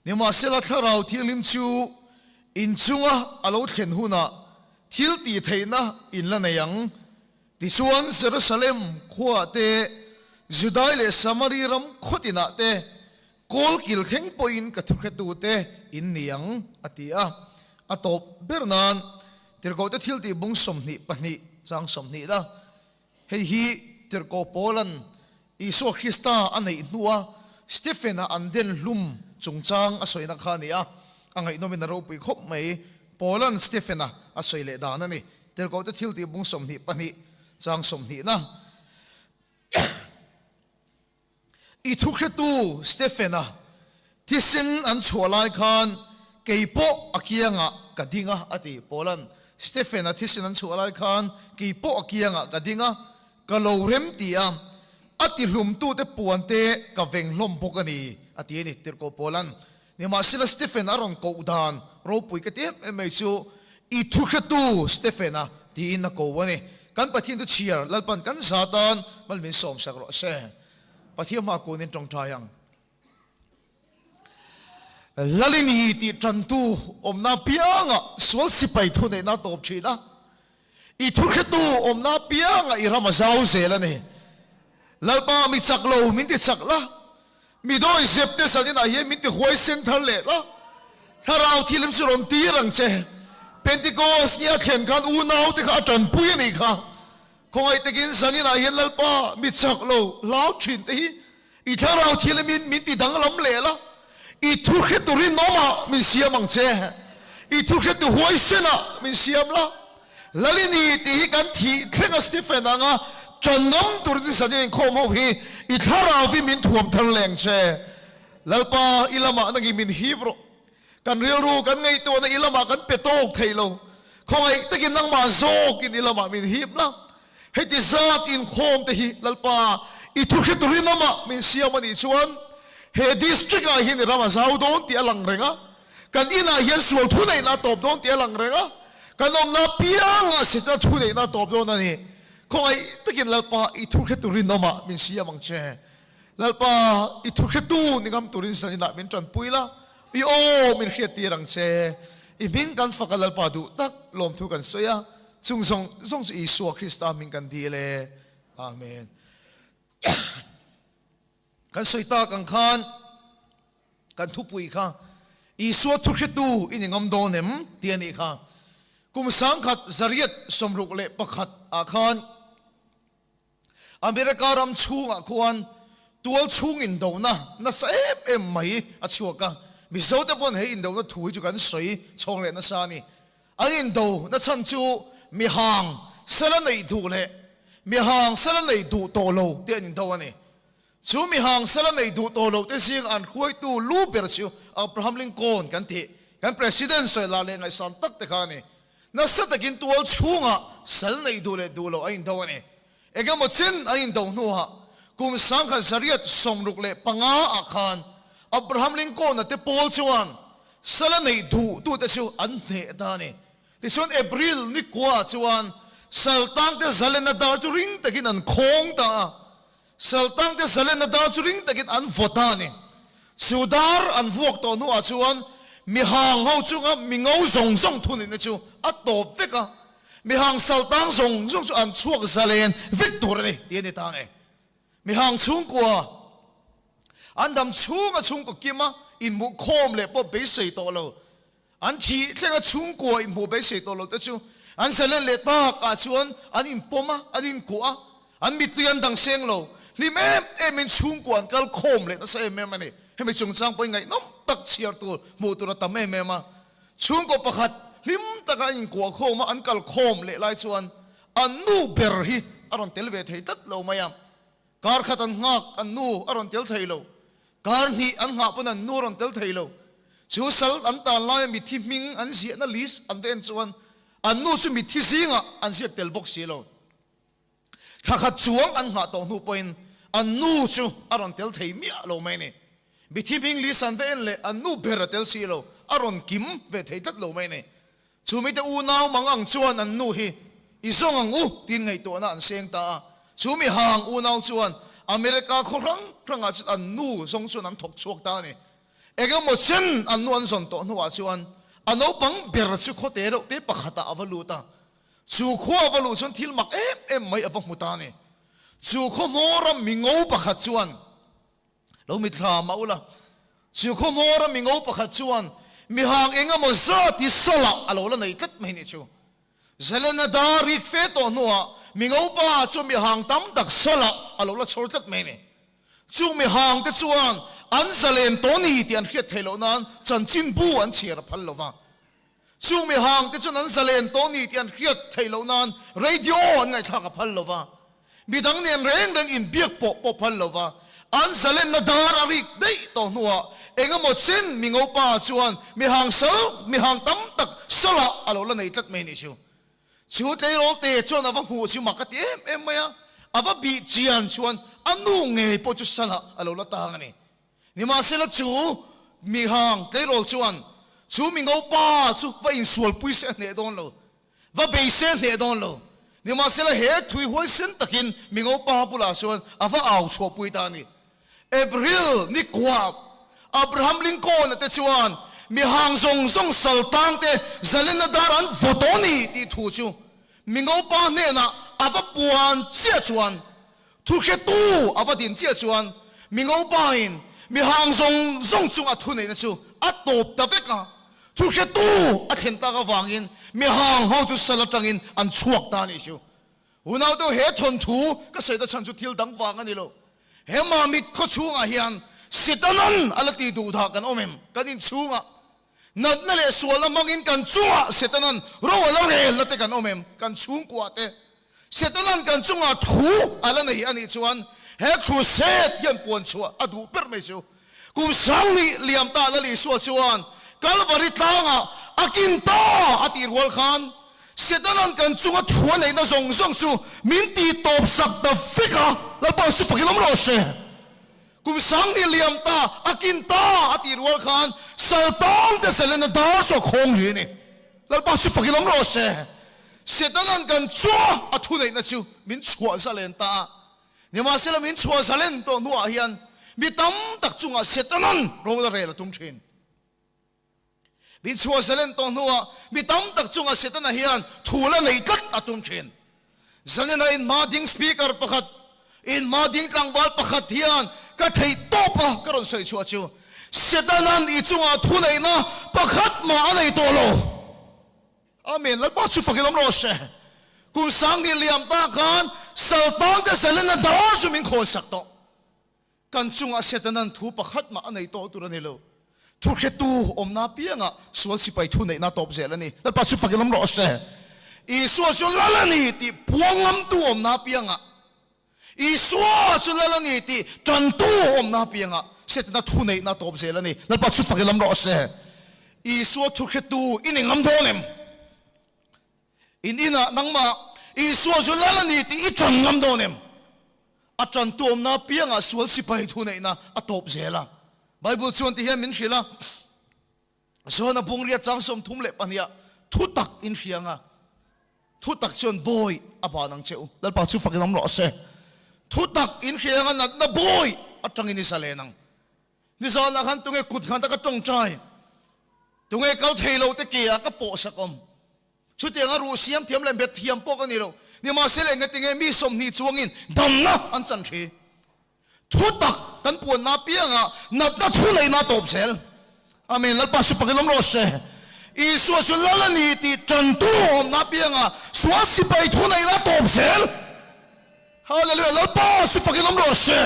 Nimahsela Thlarau Thianghlim chu in chunga a lo thlen hunah thil tih theihna in la nei ang. Tichuan Jerusalem khuaah te, Judai leh Samari ram khaw tinah te, kawl kil thleng pawhin ka thuhretute in ni ang, a ti a. A tawp ber nan Tirhkohte thiltih bung 22 chang 20 la. Hei hi Tirhkoh Paula'n Isua Krista a neih hnua Stephen-a an den hlum chungchang a sawina kha a ni a, a ngaihnawmin a ropui khawp mai. Paula'n Stephen-a a sawi leh dan a ni. Tirhkohte thiltih bung 22 chang 20 na. I thuhretu Stephen-a thisen an chhuah lai khan kei pawh a kiangah ka ding a, a ti. Paula'n Stephen-a thisen an chhuah lai khan kei pawh a kiangah ka ding a, ka lo rem ti a, a tihlumtute puante ka veng hlawm bawk a ni, a ti a ni, Tirhkoh Paula'n. Nimahsela Stephen a rawn koh dan ropui ka ti em em mai chu, I thuhretu Stephen-a tiin a ko a ni. Kan Pathian chu chhiar Lalpan kan za tan mal min sawmsak rawh se. Pathian hma kunin tawngtai ang. Lalini tih tantu awmna piangah sual sipai thuneihna a tawp thin a. I thuhretu awmna piangah i ram a zau zel a ni. Lalpa mi chak lo min ti chak la, mi dawi zep te zaninah hian min ti huaisen thar leh la, Thlarau thil chu rawn tir ang che. Pentecost nia thlen khan unaute kha a tanpui a nih kha. Khawngaih takin zaninah hian Lalpa mi chak lo hlau thin te hi I thlarau thilamin min ti danglam leh la, i thuhretu rinawmah min siam ang che, i thuhretu huaisenah min siam la. Lalini tih hi kan thih thleng a Stephen anga ṭan ngam turin i zan inkhawm ho hi i thlarauvin min thuam thar leh ang che. Lalpa, i lamah nangin min hip rawh. Kan rilru kan ngaihtuahna i lamah kan pe tawk thei lo. Khawngaih takin nangmah zawkin i lamah min hip la. Heti zat inkhawm te hi Lalpa i thuhre turin amah min siam a nih chuan he district ah hian i ram a zau dawn tih a lang reng a, kan inah hian sual thuneihna a tawp dawn tih a lang reng a, kan awmna apiangah Setana thuneihna a tawp dawn a ni. Khawngaih takin Lalpa i thuhre turin amah min siam ang che. Lalpa i thuhretu ni ngam turin zan inah min tanpui la, i aw min hriattir ang che. I hming kan fak a Lalpa duh tak lawmthu kan sawi a, chung zawng zawng chu Isua Krista hming kan dil e. Amen. Kan sawi tak ang khan kan thupui kha Isua thuhretu i ni ngam dawn em tih a nih kha. Kum 1961 ah khan America ram chhungah khuan tual chhung indona nasa em em mai a chhuak a, Mizote pawn he indona thu hi chu kan sawi chhawng leh nasa a ni. An indo nachhan chu mihang sala neih duh leh mihang sala neih duh tawh lo te an indo a ni. Chu mihang sala neih duh tawh lo te zinga an hruaitu lu ber chu Abraham Lincoln kan tih, kan President sawi lah leh ngaihsan tak te kha a ni. Nasa takin tual chhungah sal neih duh leh duh loh a indo a ni. Engemaw chen an indo hnuah kum 1965 ah khan Abraham Lincoln-a te pawl chuan sal a neih duh tute chu an hneh ta a ni. Tichuan April ni kua chuan sal tangte zalenna dar chu ring takin an khawng ta a. Sal tangte zalenna dar chu ring takin an vaw ta a ni. Chu dar an vuak tawh hnuah chuan mihang ho chunga mi ngo zawng zawng thunihna chu a tawp vek a, mihang sal tang zawng zawng chu an chhuak zalen vek tur a ni tih a ni ta nge. Mihang chhungkua an dam chhunga chhungkaw kima inhmuh khawm leh pawh beisei tawh lo. An thih thlenga chhungkua inhmuh beisei tawh lo te chu an zalen leh tak ah chuan an inpawm a, an inkuah a, an mittui an dang seng lo. Hlim em em in chhungkua an kal khawm leh nasa em em a ni. Hemi chungchang pawhin ngaihnawm tak chhiar tur, hmuh tur a tam em em a. Chhungkaw pakhat hlim taka an inkuah khawm a, an kal khawm leh lai chuan an nu ber hi a rawn tel ve thei tlat lo mai a. Kar khat an nghak, an nu a rawn tel thei lo. Kar hnih an nghah pawn an nu a rawn tel thei lo. Chu sal an tan laia mitthi hming an ziahna list an va en chuan an nu chu mitthi zingah an ziak tel bawk si lo. Thla khat chuang an nghah tawh hnu pawhin an nu chu a rawn tel thei miah lo mai a ni. Mitthi hming list an va en leh an nu ber a tel si lo, a rawn kim ve thei tlat lo mai a ni. Chu mite unau mang ang chuan an nu hi i zawng ang u tiin ngaihtuahna an seng ta a. Chu mi hang unau chuan America khaw hrang hrangah chuan an nu zawng chuan an thawk chhuak ta a ni. Engemaw chen an nu an zawn tawh hnuah chuan a naupang ber chu khaw te reuh te pakhatah a va lut a. Chu khua a va luh chuan thil mak em em mai a va hmu ta a ni. Chu khaw hmawra mingo pakhat chuan lo mitthla mah ula, chu khaw hmawra mingo pakhat chuan mihang engemaw zat hi salah a lo la nei tlat mai ni chu. Zelena dar rik fe tawh hnuah mingo pa chu mihang tam tak salah a lo la chhawr tlat mai ni. Chung mihang te chuan an zalen tawh ni tih an hriat theih loh nan chanchinbu an chhiar a phal lo va. Chung mihang te chuan an zalen tawh ni tih an hriat theih loh nan radio an ngaihthlak a phal lo va. Midang nen reng reng inbiak pawh pawh phal lo va. An zalenna dar a rik daih tawh hnuah engemaw chen mingopa chuan mihang sal mihang tam tak salah a lo la nei tlat mai nih chu. Chu tleirawl te chuan a va hmuh chu mak a ti em em mai a, a va bih chian chuan a nu ngei pawh chu salah a lo la tang a ni. Nimahsela chu mihang tleirawl chuan chu mingopa chu va insualpui se a hneh dawn lo, va bei se a hneh dawn lo. Nimahsela he thui huaisen takin mingopa bulah chuan a va au chhuahpui ta a ni. April ni kuah Abraham Lincoln-a te chuan mihang zawng zawng saltangte zalenna dar an vaw tawh ni tih thu chu Mingopa hnenah a va puan chiah chuan thuhretu a va din chiah chuan Mingopa-in mihang zawng zawng chunga thuneihna chu a tawp ta vek a, thuhretu a thlen tak avangin mihang ho chu sal atangin an chhuak ta a nih chu. Unau deuh he thawnthu ka sawi ta chhan chu thil dang vang a ni lo. He Mamit khaw chhungah hian Setanan a la ti duh dah kan awm em? Kan inchhungah natna leh sualna hmangin kan chungah Setanan ro a la rel na te kan awm em? Kan chhungkuah te Setanan kan chungah thu a la nei a nih chuan he crusade hian puan chhuah a duh ber mai chu. Kum 10,000 liam ta Lal Isua chuan Kalvari tlangah a kin ta a tih rual khan Setanan kan chunga thu a neihna zawng zawng chu min ti tawp sak ta vek a, Lalpa su fakin awm rawh se. Kum 10,000 liam ta a kin ta a tih rual khan Saltang te Selena dar chu a khawng rih a ni. Lalpa su fakin awm rawh se. Setanan kan chunga a thu neihna chu min chhuah zalen ta a. Nimahsela min chhuah zalen tawh hnuah hian mi tam tak chungah Setanan ro la rel a tum thin. Min chhuah zalen tawh hnuah mi tam tak chungah Setana hian thu la nei tlat a tum thin. Zalena inhma ding speaker pakhat, inhma ding tlangval pakhat hian ka theih tawp a ka rawn sawi chhuah chu Setanan i chungah thu neihna pakhat mah a nei tawh lo. Amen. Lalpa chu fakin awm rawh se. Kum 10,000 liam ta khan saltang te zalena dar chu min khawn sak tawh. Kan chungah Setanan thu pakhat mah a nei tawh tur a ni lo. Thu hretu awmna piangah sual sipai thu neihna tawp zel a ni. Lalpa chu fakin awm rawh se. Isua chu lal a ni tih puangamtu awmna piangah, Isua chu lal a ni tih tantu awmna piangah Setana thu neihna tawp zel a ni. Lalpa chu fakin awm rawh se. Isua thu hretu i nei ngam dawn em? In inah nangmah Isua chu lal a ni tih i tan ngam dawn em? A tantu awmna piangah sual sipai thu neihna a tawp zel a. Bible chuan ti hian min hrilh a, John-a bungriat chang 32 ah thu tak in hria anga, thu tak chuan bawi a ban ang che u. Lalpa chu fakin awm rawh se. Thu tak in hria anga natna bawi atangin i zalen ang. Nizanah khan tunge kut nghat a ka tawngtai? Tunge kal thei lo te ke ah ka pawh sak awm? Chutianga ruh siam thiam leh bet thiam pawh ka ni lo. Nimahsela engatinge mi 20 chuangin damna an chan thi? Thu tak kan puanna apiangah natna thu neihna a tawp zel. Amen. Lalpa su pakin awm rawh se. Isua chu lal a ni tih tantu awmna apiangah sual sipai thu neihna a tawp zel. Hallelujah. Lalpa su pakin awm rawh se.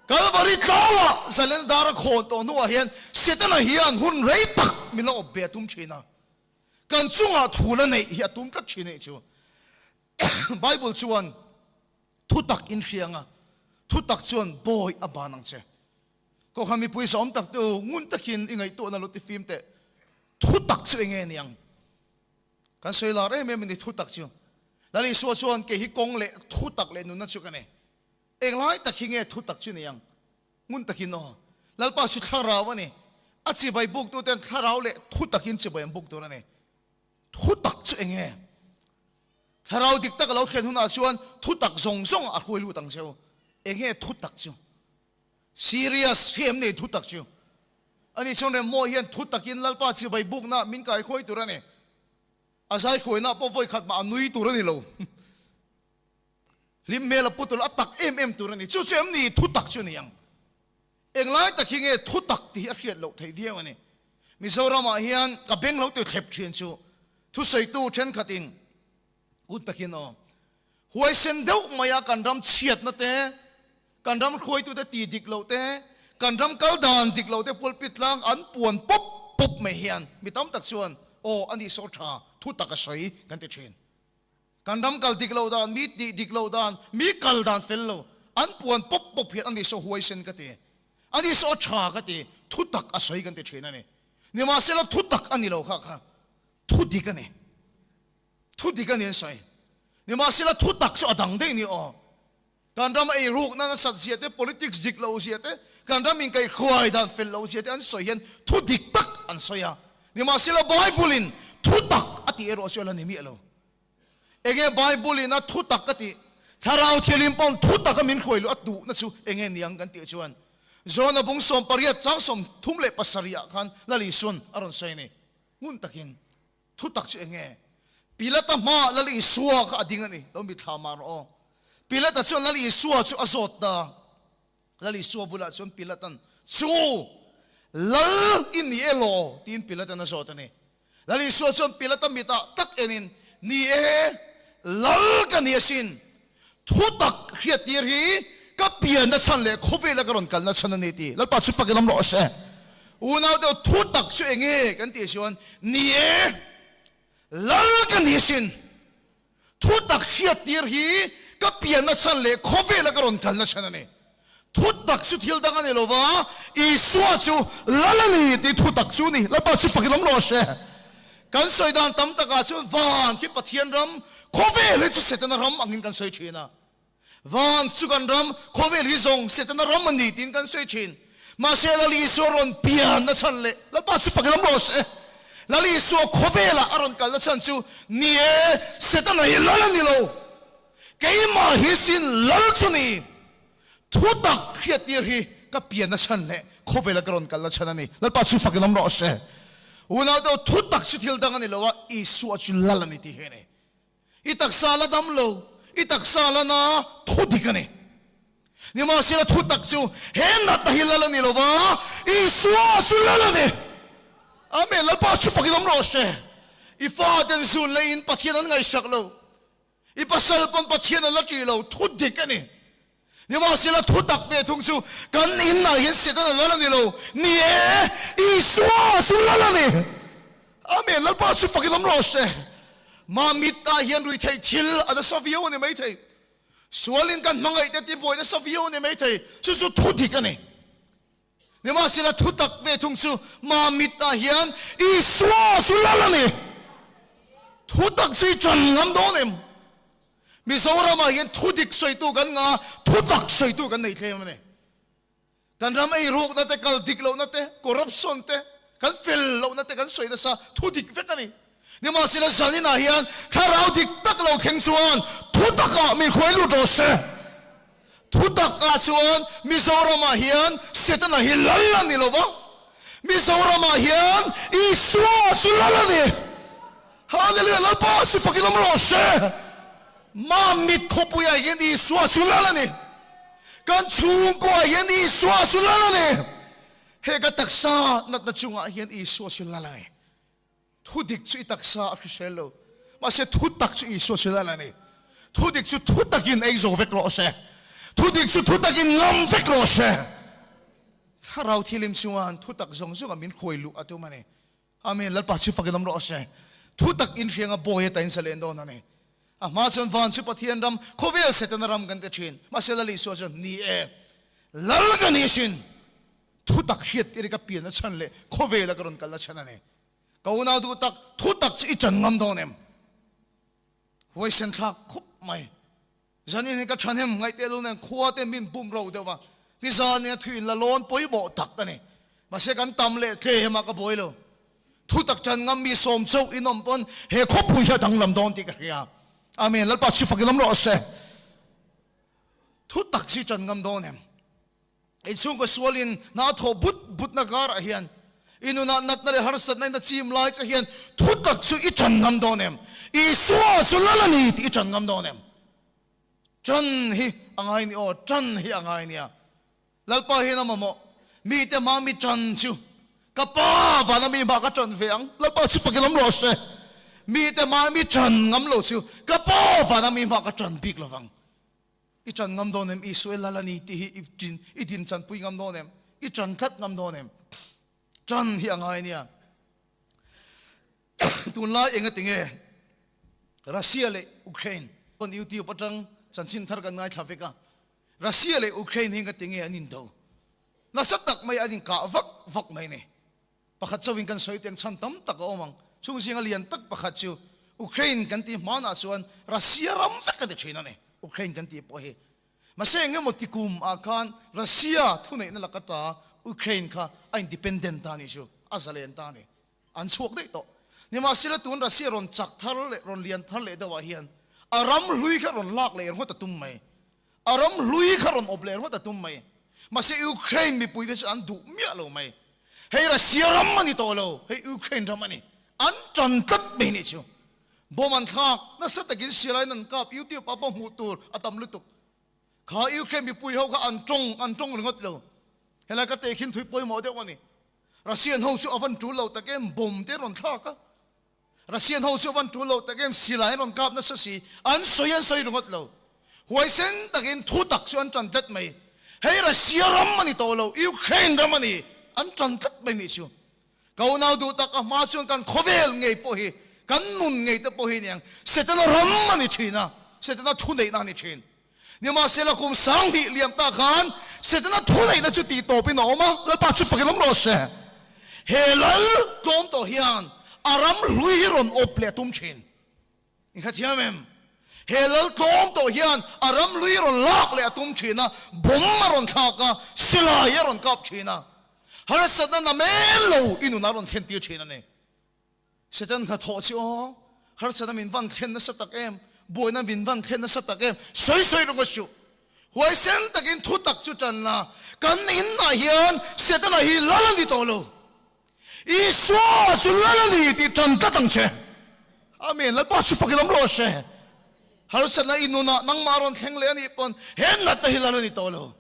Kalvari tlangah zalen dar a khawn tawh hnuah hian Setana hian hun rei tak min la awp ve a tum thin a. Kan chungah thu la neih hi a tum tlat thin a nih chu. Bible chuan thu tak in hria anga, thu tak chuan bawi a ban ang che. Kohhran mipui sawm tak te u, ngun takin i ngaihtuahna lo ti fim teh. Thu tak chu enge ni ang? Kan sawi lar em em a ni thu tak chu. Lal Isua chuan kei hi kawng leh thu tak leh nunna chu ka nei. Englai tak hi nge thu tak chu ni ang? Ngun takin aw. Lalpa chu thlarau a ni. A chibai buktu ten thlarau leh thu takin chibai an buk tur a ni. Thu tak chu enge? Thlarau dik tak a lo thlen hunah chuan thu tak zawng zawng a hruai lut ang cheu. Enge thu tak chu? Serious hi em nei thu tak chu? Ani chuan Remmawi hian thu takin Lalpa chibai bukna min kaikhuai tur a ni. A zaikhuaina pawh vawi khat mah a nui tur a ni lo. Hlim hmel a pu tur a tak em em tur a ni. Chu chu em ni thu tak chu a ni ang. Englai tak hi nge thu tak tih hi a hriat loh theih viau a ni. Mizoramah hian ka beng lo ti thlep thin chu thusawitu thenkhatin un takin aw huaisen deuh maia kan ram chhiatna te, kan ram hruaitute tih dik loh te, kan ram kal dan dik loh te pulpit tlang an puan pawp pawp mai hian mi tam tak chuan aw a nih saw tha thu tak a sawi kan ti thin. Kan ram kal dik loh dan, mi tih dik loh dan, mi kal dan fel lo, an puan pawp pawp hian ani saw huaisen ka ti, ani saw tha ka ti, thu tak a sawi kan ti thin a ni. Nimahsela thu tak a ni lo kha kha thu dik a ni. Thu dik a ni an sawi. Nimahsela thu tak chu a dang daih ni aw. Kan ram ei rukna nasat zia te, politics dik loh zia te, kan ram inkaihhruai dan fel loh zia te an sawi hian thu dik tak an sawi a. Nimahsela Bible in thu tak a tih erawh chu a la ni miah lo. Enge Bible in a thu tak a tih? Thlarau Thianghlim pawn thu tak a min hruai luh a duhna chu enge niang kan tih chuan Jona bung 18 chang 37 ah khan Lal Isuan a rawn sawi a ni. Ngun takin Thu tak chu enge? Pilata hmaah Lal Isua kha a ding a ni. Lo mithla mah rawh aw. Pilata chuan Lal Isua chu a zawt ta. Lal Isua bulah chuan Pilatan, Chu! Lal i ni e law? tiin Pilatan a zawt a ni. Lal Isua chuan Pilata mitah tak enin, Ni e, Lal ka ni asin. Thu tak hriattir hi ka pianna chhan leh khawvela ka rawn kalna chhan a ni ti Lalpa chu fakin awm rawh se. Unau deuh thu tak chu eng nge kan tih chuan ni e, Lal ka ni sin. Thu tak hriattir hi ka pianna chhan leh khawvela ka rawn kalna chhan a ni. Thu tak chu thil dang a ni lova, Isua chu Lal a ni tih thu tak chu a ni. Lalpa chu fakin awm rawh se. Kan sawi dan tam takah chuan van khi Pathian ram, khawvel hi chu Setana ram angin kan sawi thin a. Van chu kan ram, khawvel hi zawng Setana ram a ni tiin kan sawi thin. Mahse Lal Isua rawn pianna chhan leh Lalpa chu fakin awm rawh se. Lal Isua khawvelah a rawn kalna chhan chu ni e, Setana hi Lal a ni lo. Keimah hi sin lal chu ni. Thu tak hriattir hi ka pianna chhan leh khawvela ka rawn kalna chhan a ni. Lalpa chu fakin awm rawh se. Unau deuh thu tak chu thil dang a ni lo a, Isua chu lal a ni tih hi a ni. I taksa la dam lo, i taksa la na thu dik a ni. Nimahsela thu tak chu he natna hi lal a ni lo va, Isua chu lal a ni. Amen. Lalpa chu fakin awm rawh se. I faten zun leh in Pathian an ngaihsak lo. I pasal pawn Pathian a la ṭih lo, thu dik a ni. Nimahsela thu tak ve thung chu kan innah hian Satan a lal a ni lo. Ni e, Isua chu lal a ni. Amen, Lalpa chu fakin awm rawh se. Mah mitah hian ruihtheih thil a nasa viau a ni maithei. Sualin kan hmangaihte tibuai nasa viau a ni maithei. Chu chu thu dik a ni. Nimahsela thu tak ve thung chu mah mitah hian Isua chu lal a ni. Thu tak chu i ṭan ngam dawn em? Mizoramah hian thu dik sawitu kan ngah a, thu tak sawitu kan nei thlem a ni. Kan ram eirukna te, kal dik lohna te, corruption te, kan fel lohna te kan sawi nasa, thu dik vek a ni. Nimahsela zaninah hian thlarau dik tak lo thleng chuan thu takah min hruai lut rawh se. Thu takah chuan Mizoramah hian Setana hi lal a ni lo va, Mizoramah hian Isua chu lal a ni. Hallelujah! Lalpa chu fakin awm rawh se. Mamit khawpuiah hian Isua chu lal a ni. Kan chhungkuaah hian Isua chu lal a ni. He ka taksa natna chungah hian Isua chu lal a ni. Thu dik chu i taksa a hrisel lo, mahse thu tak chu Isua chu lal a ni. Thu dik chu thu takin ei zo vek rawh se. Thu dik chu thu takin ngam vek rawh se. Thlarau thilim chuan thu tak zawng zawnga min khuai luh a tum a ni. Amen. Lalpa chu fakin awm rawh se. Thu tak inhrianga bawi ata in zalen dawn a ni. A hma chuan van chu Pathian ram, khawvel Setana ram kan ti thin. Mahse Lal Isua chuan, Ni e, Lal ka ni asin. Thu tak hriat tir ka pian a chhan leh khawvela ka rawn kal a chhan a ni. Ka unau duh tak, thu tak chu i ṭan ngam dawn em? Huaisen thlak khup mai. Zanin hi ka ṭhahnem ngaihte lu nen khua te min bum ro deuh va, nizan nia thu in la lawn pawimawh tak a ni. Mahse kan tam leh tlem a ka buai lo. Thu tak ṭan ngam mi sawm chauh in awm pawn he khawpui hi a danglam dawn tih ka hria. Amen. Lalpa chhifak in awm rawh se. Thu tak chu i ṭan ngam dawn em? Inchhungkaw sualin hna a thawh but butna karah hian I nunah natna leh harsatna in a chim lai che hian thutak chu i ṭan ngam dawn em? Isua chu lal a ni tih i ṭan ngam dawn em? Ṭan hi a ngai ni aw, ṭan hi a ngai nia. Lalpa hian a mamawh mite hma mi ṭan chu ka pa vana mi hma ka ṭan ve ang. Lalpa chu fakin awm rawh se. Mite hma mi ṭan ngam lo chu ka pa vana mi hma ka ṭan bik lo vang. I ṭan ngam dawn em? Isua i lal a ni tih hi i ṭin, i din chanpui ngam dawn em? I ṭan tlat ngam dawn em? Ṭan hi a ngai nia. Tunlai enga tinge Russia leh Ukraine pawn YouTube atang chanchin thar kan ngaithla vek a, Russia leh Ukraine hi enga tinge an indo nasa tak mai an inkah vak vak mai ni. Pakhat chauhin kan sawi teng chhan tam tak a awm ang. Chung zinga lian tak pakhat chu Ukraine kan tih hmanah chuan Russia ram vek a ti thin a ni, Ukraine kan tih pawh hi. Mahse engemaw ti kum ah khan Russia thuneihna laka ta Ukraine kha a independent ta a nih chu, a zalen ta a ni. An chhuak daih tawh. Nimahsela tun Russia rawn chak thar leh rawn lian thar leh deuh ah hian a ram hlui kha rawn lak leh ringawt a tum mai. A ram hlui kha rawn awp leh ringawt a tum mai. Mahse Ukraine mipui te chu an duh miah lo mai. Hei Russia ram a ni tawh lo, hei Ukraine ram a ni. An tan tlat mai nih chu. Bomb an thlak, nasa takin silai in an kap, YouTube ah pawh hmuh tur a tam lutuk. Kha Ukraine mipui ho kha an tawng, an tawng ringawt lo. Helai ka tehkhin thui pawimawh deuh a ni. Russian ho chu a van tul lo tak em, bomb te rawn thlak a. Russian ho chu a van tul lo tak em, silai an rawn kap nasa si, an sawi an sawi ringawt lo. Huaisen takin thu tak chu an tan tlat mai. Hei Russia ram a ni tawh lo, Ukraine ram a ni, an tan tlat mai nih chu. Ka unau duh tak a hma chuan kan khawvel ngei pawh hi, kan nun ngei te pawh hi niang Setana ram a ni thin a, Setana thuneihna a ni thin. Nimahsela kum 2000 liam ta khan Setana thuneihna chu tih tawpin a awm a, Lalpa chu fakin awm rawh se. He lal tlawm tawh hian a ram hlui hi rawn awp leh a tum thin. In hrethiam em? He lal tlawm tawh hian a ram lui rawn lak leh a tum thin a, bomb a rawn thlak a, silai a rawn kap thin a, harsatna na mel lo i nunah a rawn thlen tir thin a ni. Satan hnathawh chi aw, harsatna min van thlen nasa tak em, buaina min van thlen nasa tak em, sawi sawi rawng a hriuh. Huaisen takin thu tak chu tan la, kan inah hian Setana hi lal a ni tawh lo. Isua chu lal a ni tih tan tlat ang che. Amen. Lalpa chu fakin awm rawh se. Harsatna i nunah nangmah rawn thleng leh a nih pawn he natna hi lal a ni tawh lo.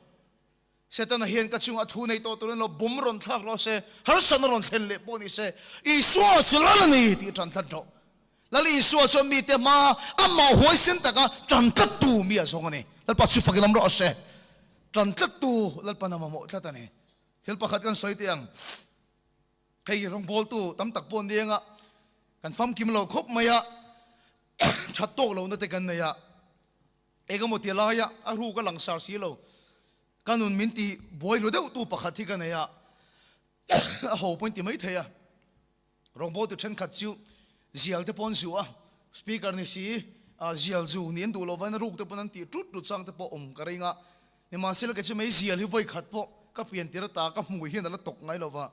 Setana hian ka chungah thu nei tawh turin lo bum rawn thlak rawh se, harsatna rawn thlen leh pawh ni se, Isua chu lal a ni tih tan tlat rawh. Lal Isua chuan mite hma amah huaisen taka tan tlattu mi a zawng a ni. Lalpa chu fakin awm rawh se. Tan tlattu Lalpan a mamawh tlat a ni. Thil pakhat kan sawi teh ang, hei rawngbawltu tam tak pawh nianga kan famkim lo khawp mai a, that tawk lohna te kan nei a, engemaw ti laia a ruk a langsar si lo, ka nun min ti buai ru deuh tu pakhat hi ka nei a, a ho pawhin ti mai thei a, rawngbawltu thenkhat chu zial te pawh an zuh a, speaker ni si zial zu nih an duh loh vain a ruk te pawn an tih tut tut chang te pawh awm ka ring a, Nimahsela kei chu mei zial hi vawi khat pawh ka pian tir ata ka hmui hian a la tawk ngai lo va,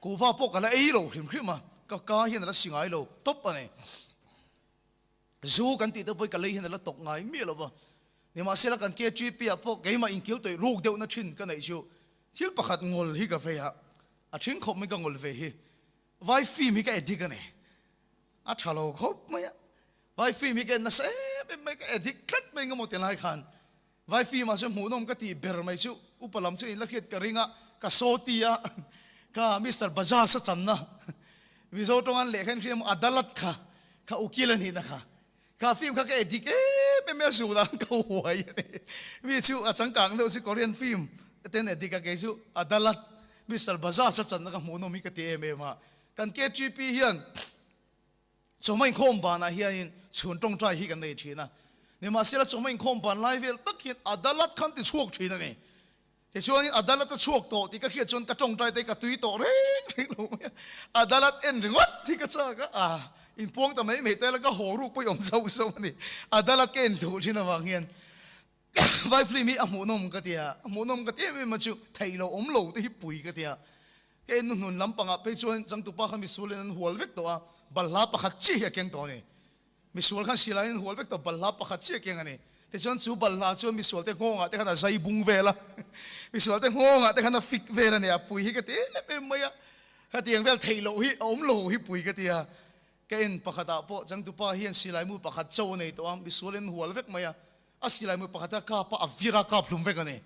kuhva pawh ka la ei lo hrim hrim a, ka ka hian a la si ngai lo tawp a ni. Zu kan tih te pawh hi ka lei hian a la tawk ngai miah lo va, nimahsela kan KTP ah pawh keimah inkil tawih ruk deuhna thin ka neih chu thil pakhat ngawl hi ka vei a, a then khawp mai ka ngawl ve hi vai film hi ka addict a ni, a tha lo khawp mai a, vai film hi ka en nasa em em mai ka addict tlat mai engemaw ti lai khan Vai film ah chuan hmuhnawm ka tih ber mai chu upa lam chu in la hriat ka ring a, ka saw ti a, ka Mister Bajaj a channa Mizo tawng an lehkha in hria maw Adalat kha, kha ukil a nihna kha, kha film kha ka edit em em a zun a ka huai a ni. Mi chu a changkang deuh chu Korean film te an edit a kei chu Adalat Mister Bajaj a channa kha hmuhnawm hi ka ti em em a, kan KTP hian Chawhma inkhawm banah hianin chhun tawngtai hi kan nei thin a, nimahsela chawhma inkhawm ban lai vel tak hian adalat khan ti chhuak thin a ni. Tichuanin adalat a chhuak tawh tih ka hriat chuan ka tawngtai te ka tui tawh reng reng lo mai a, adalat en ringawt hi ka chak a, ah inpuang ta mai mai te la ka haw ruk pawh i awm zauh zauh a ni. Adalat ka en duh thin avang hian Vai film hi a hmuhnawm ka ti a, a hmuhnawm ka ti em em a chu theih lo awm lo te hi pui ka ti a. Ka en hnuhnun lampangah phei chuan changtupa kha misual in an hual vek tawh a, balhla pakhat chiah hi a keng tawh a ni. Misual khan silai in an hual vek tawh, balhla pakhat chiah a keng a ni. Tichuan chu balhla chuan misual te nghawngah te khan a zai bung vel a, misual te nghawngah te khan a fik vel a ni, a pui hi ka ti em em mai a. Khatiang vel theih loh hi a awm lo hi pui ka ti a. Ka en pakhatah pawh changtupa hian silaimu pakhat cho a nei tawh a, misual in hual vek mai a. A silaimu pakhat a kap a, a vir a kap hlum vek a ni.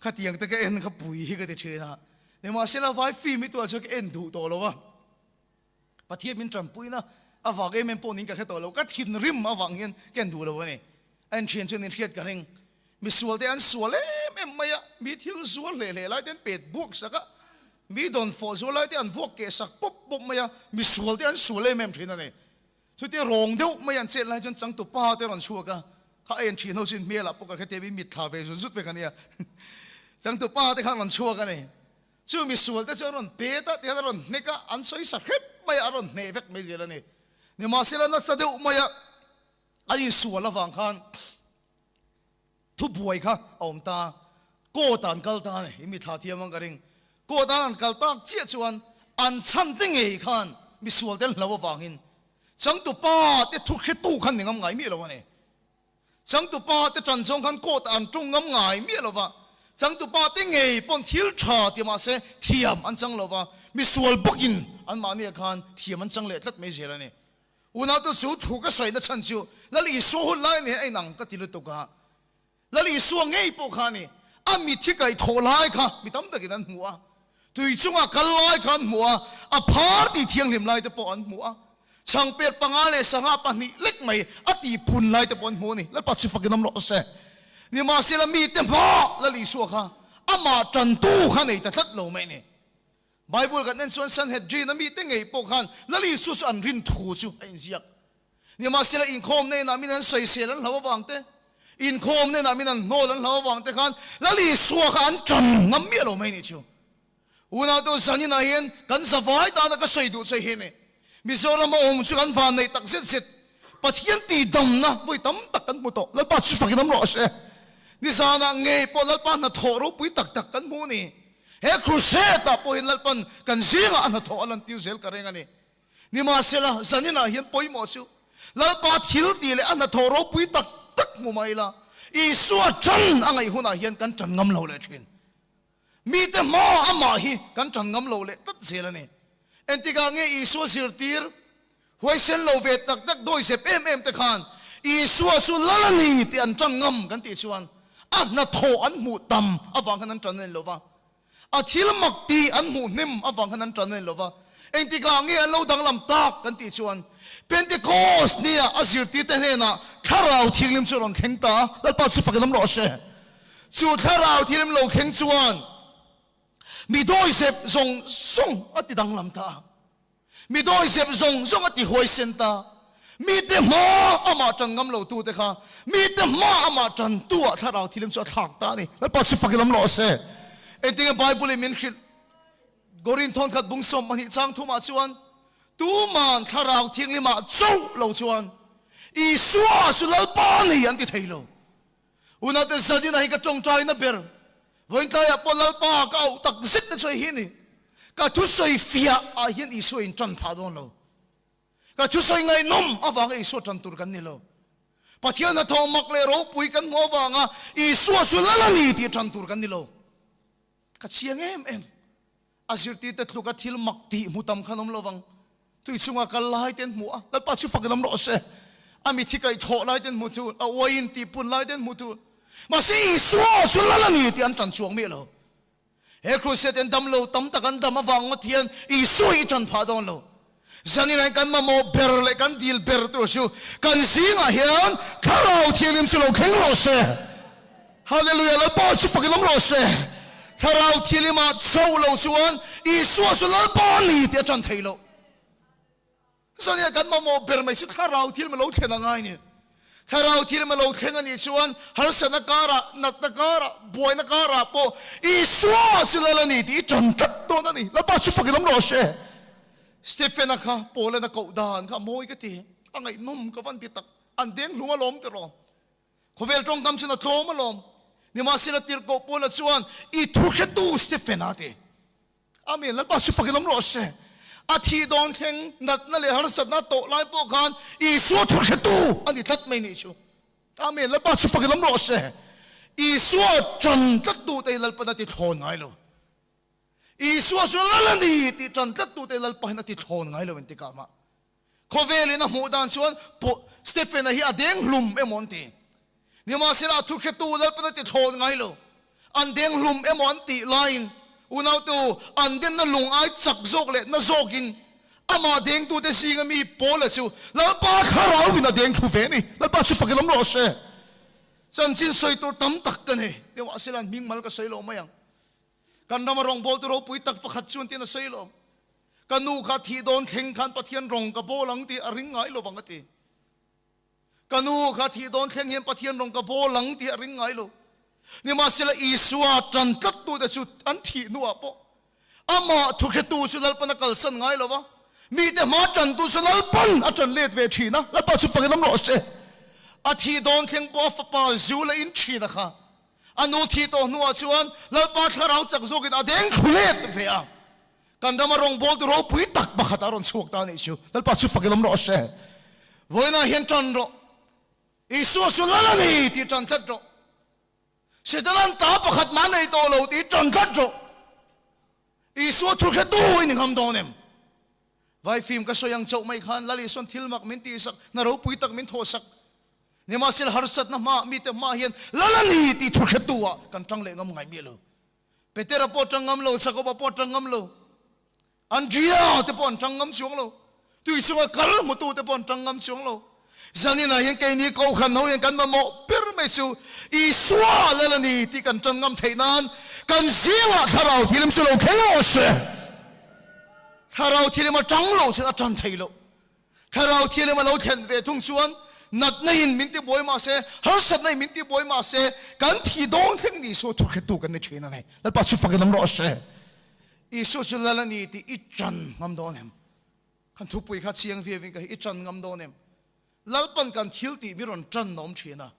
Khatiang te ka en kha pui hi ka ti thin a. Nimahsela vai film hi tuah chuan ka en duh tawh lo a. Pathian min tanpuina avang em em pawh niin ka hre tawh lo. Ka thinrim avang hian ka en duh lo a ni. A en thian chuan in hriat ka ring. Misual te an sual em em mai a, mi thil zual hleh hleh lai te an pet buak sak a, mi dawn fawh zual lai te an vuak keh sak pawp pawp mai a, misual te an sual em em thin a ni. Chutia rawng deuh mai an chet lai chuan changtu pa te rawn chhuak a, kha a en thin ho chu in hmel ah pawh ka hre tep in mitthla ve zut zut vek a nia. Changtu pa te kha an rawn chhuak a ni. Chu misual te chu an rawn pet a, tihian a rawn hnek a, an sawi sa hrep mai a, a rawn hneh vek mai zel a ni. Nimahsela nasa deuh mai a, an insual avang khan thubuai kha a awm ta, court ah an kal ta a ni, i mithla thiam ang ka ring. Court ah an kal tak chiah chuan an chhan te ngei khan misual te an hlo avangin changtupa te thu hretu khan ni ngam ngai miah lo a ni. Changtupa te tan zawng khan court ah an tung ngam ngai miah lo va, changtupa te ngei pawn thil tha ti mahse thiam an chang lo va, misual bawkin anmahniah khan thiam an chang leh tlat mai zel a ni. Unaute chu thu ka sawi na chhan chu Lal Isua hun lai nen a inang ka ti lutuk a. Lal Isua ngei pawh kha a ni. A mit hi kaih thawh lai kha mi tam takin an hmu a. Tui chunga kal lai kha an hmu a, a phar tih thianghlim lai te pawh an hmu a. Chhangpet panga leh sangha pahnih lek mai a tih phun lai te pawh an hmu a ni. Lalpa chu fakin awm rawh se. Nimahsela mite hma Lal Isua kha amah tantu kha nei ta tlat lo mai a ni. Bible kan en chuan Sanhedrin a mite ngei pawh khan Lal Isua chu an rin thu chu a inziak. Nimahsela inkhawm hnenah min an sawisel an hlau avang te, inkhawm hnenah min an hnawl an hlau avang te khan Lal Isua kha an tan ngam miah lo mai nih chu. Unautu zaninah hian kan zavai tana ka sawi duh che hi ni. Mizoram a awm chu kan van neih tak zet zet. Pathian tihdamna vawi tam tak kan hmu tawh. Lalpa chu fakin awm rawh se. Nizanah ngei pawh Lalpa hnathawh ropui tak tak kan hmu ni. He crusade ah pawhin Lalpan kan zingah a hnathawh a lantir zel ka reng a ni. Nimahsela, zaninah hian pawimawh chu Lalpa thil tih leh a hnathawh ropui tak tak hmu mai ila, Isua tan a ngaih hunah hian kan tan ngam lo leh thin. Mite hma amah hi kan tan ngam lo leh tlat zel a ni. Entikah nge Isua zirtir huaisen lo ve tak tak dawizep em em te khan Isua chu lal a ni tih an tan ngam kan tih chuan a hnathawh an hmuh tam avang khan an tan a ni lo va, a thil mak tih an hmuh hnem avang khan an tan a ni lo va. Engtikah nge an lo danglam tak kan tih chuan Pentecost nia a zirtirte hnenah Thlarau Thianghlim chu a rawn thleng ta a, Lalpa chu fakin awm rawh se. Chu Thlarau Thianghlim lo thleng chuan mi dawizep zawng zawng a ti danglam ta a, mi dawizep zawng zawng a ti huaisen ta. Mite hma amah tan ngam lo tute kha mite hma amah tantu ah Thlarau Thianghlim chu a thlak ta a ni. Lalpa chu fakin awm rawh se. Engtinge Bible in min hrilh? Korin thawnkhat bung 12 chang thumah chuan, Tuman Thlarau Thianghlimah chauh lo chuan Isua chu Lalpa ni an ti thei lo. Unate Zadina hi ka tawngtaina ber. Vawiin tlaiah pawh Lalpa ka auh tak zet te chu hei hi a ni. Ka thusawi fiah ah hian Isua in tan phah dawn lo. Ka thusawi ngaihnawm avanga Isua tan tur kan ni lo. Pathian hnathawh mak leh ropui kan hmuh avanga Isua chu Lal a ni tih tan tur kan ni lo. Ka chiang em em. A zirtirte tluka thil mak tih hmu tam khan awm lovang. Tui chunga kal lai te an hmu a, Lalpa chu fakin awm rawh se. A mithi kaih thawh lai te an hmu chu, a uaiin tih pun lai te an hmu chu. Mahse Isua chu lal a ni tih an tan chuang miah lo. He crusade an dam lo tam tak an dam avang ngawt hian Isua hi i tan phah dawn lo. Zanin kan mamawh ber leh kan dil ber tur chu kan zingah hian Thlarau Thianghlim chu lo thleng rawh se. Hallelujah! Lalpa chu fakin awm rawh se. Thlarau Thianghlimah chauh lo chuan Isua chu Lalpa a ni tih a tan theih loh. Zanin kan mamawh ber mai chu Thlarau Thianghlim a lo thlen a ngai ni. Thlarau Thianghlim a lo thleng a nih chuan harsatna karah, natna karah, buaina karah pawh Isua chu Lal a ni tih i tan tlat dawn a ni. Lalpa chu fakin awm rawh se. Stephen-a kha Paul-an a koh dan kha a mawi ka ti, a ngaihnawm ka van ti tak. An deng hlum alawm tiraw. Khawvel tawngkam chuan a tlawm alawm. Nimahsela tirhkoh Paul-a chuan i thuhretu Stephen-a a ti. Amen. Lalpa chu fakin awm rawh se. A thih dawn thleng natna leh harsatna tawh lai pawh khan Isua thu hretu a ni tlat mai nih chu. Amen. Lalpa chu fakin awm rawh se. Isua tan tlat tu te hi Lalpan a ti thlawn ngai lo. Isua chu lal a ni tih tan tlat tute Lalpa hian a ti thlawn ngai lo engtikah mah. Khawvelin a hmuh dan chuan Stephen-a hi a deng hlum emaw an ti. Nimahsela a thuhretu Lalpan a ti thlawn ngai lo. An deng hlum emaw an tih laiin unautu an denna lung ai chak zawk leh na zawkin amah dengtute zinga mi Paula chu Lalpa thlarauin a deng thlu ve a ni. Lalpa chu fakin awm rawh se. Chanchin sawi tur tam tak ka nei. Nimahsela an hming mal ka sawi lo mai ang. Kan rama rawngbawltu ropui tak pakhat chuan tiin a sawi lo. Ka nu kha thih dawn thleng khan Pathian rawng ka bawl ang tih a ring ngai lo vang a ti. Ka nu kha thih dawn thleng hian Pathian rawng ka bawl ang tih a ring ngai lo. Nimahsela Isua tan tlattute chu an thih hnuah pawh amah thukhetu chu Lalpan a kalsan ngai lo va, mite hma tantu chu Lalpan a tan let ve thin a, Lalpa chu pakin awm rawh se. A thih dawn thleng pawh a fapa zu la in thin a kha. A nu thih tawh hnuah chuan Lalpa thlarau chak zawkin a deng thlu let ve a. Kan rama rawngbawltu ropui tak pakhat a rawn chhuak ta a nih chu. Lalpa chu fak ilawm rawh se. Vawiinah hian tan rawh. Isua chu lal a ni tih tan tlat rawh. Setanan ta pakhat mah nei tawh lo tih tan tlat rawh. Isua thu hretu i ni ngam dawn em? Vai fim ka sawi ang chauh mai khan Lal Isuan thil mak min tihsak, hna ropui tak min thawhsak. Nimahsela harsatna hmaah mite hmaah hian lal a ni tih thu hretu ah kan tang leh ngam ngai miah lo. Petera pawh tang ngam lo, Jakoba pawh tang ngam lo, Andrea te pawh an tang ngam chuang lo, tui chunga kal hmutu te pawh an tang ngam chuang lo. Zaninah hian keini Kohhran ho hian kan mamawh ber mai chu Isua lal a ni tih kan tan ngam theih nan kan zingah Thlarau Thilim chu lo thleng rawh se. Thlarau Thilim a tang loh chuan a tan thei loh. Thlarau Thilim a lo thlen ve thung chuan natna in min ti buai mah se, harsatna in min ti buai mah se, kan thi dawn thleng in Isua thurhretu kan ni thin a ni. Lalpa chu fakin awm rawh se. Isua chu lal a ni tih i tan ngam dawn em? Kan thupui kha chiang viau in ka hi i tan ngam dawn em? Lalpan kan thil tih mi rawn tan a awm thin a.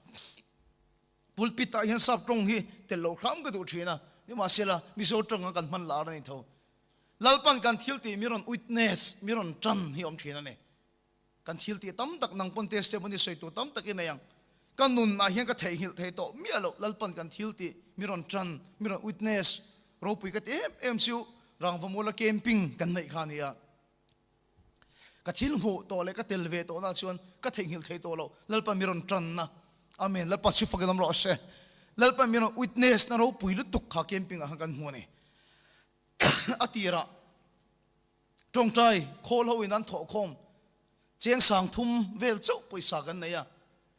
Pulpit ah hian sap tawng hi tel loh hram ka duh thin a, nimahsela Mizo tawng a kan hman lar a ni tho. Lalpan kan thil tih mi rawn witness, mi rawn tan hi awm thin a ni. Kan thil tih tam tak nang pawn testimony sawi tur tam tak i nei ang. Ka nun ah hian ka theihnghilh thei tawh miah loh Lalpan kan thil tih mi rawn tan, mi rawn witness ropui ka ti em em chu Rangvamuala camping kan neih kha a ni a. Ka thil hmuh tawh leh ka tel ve tawh na chuan ka theihnghilh thei tawh loh. Lalpa mi rawn tanna. Amen. Lalpa chu fakin awm rawh se. Lalpa mi rawn witness na ropui lutuk kha camping ah khan kan hmu a ni. A tirah tawngtai khawl ho in an thawh khawm cheng sang thum vel chauh pawisa kan nei a.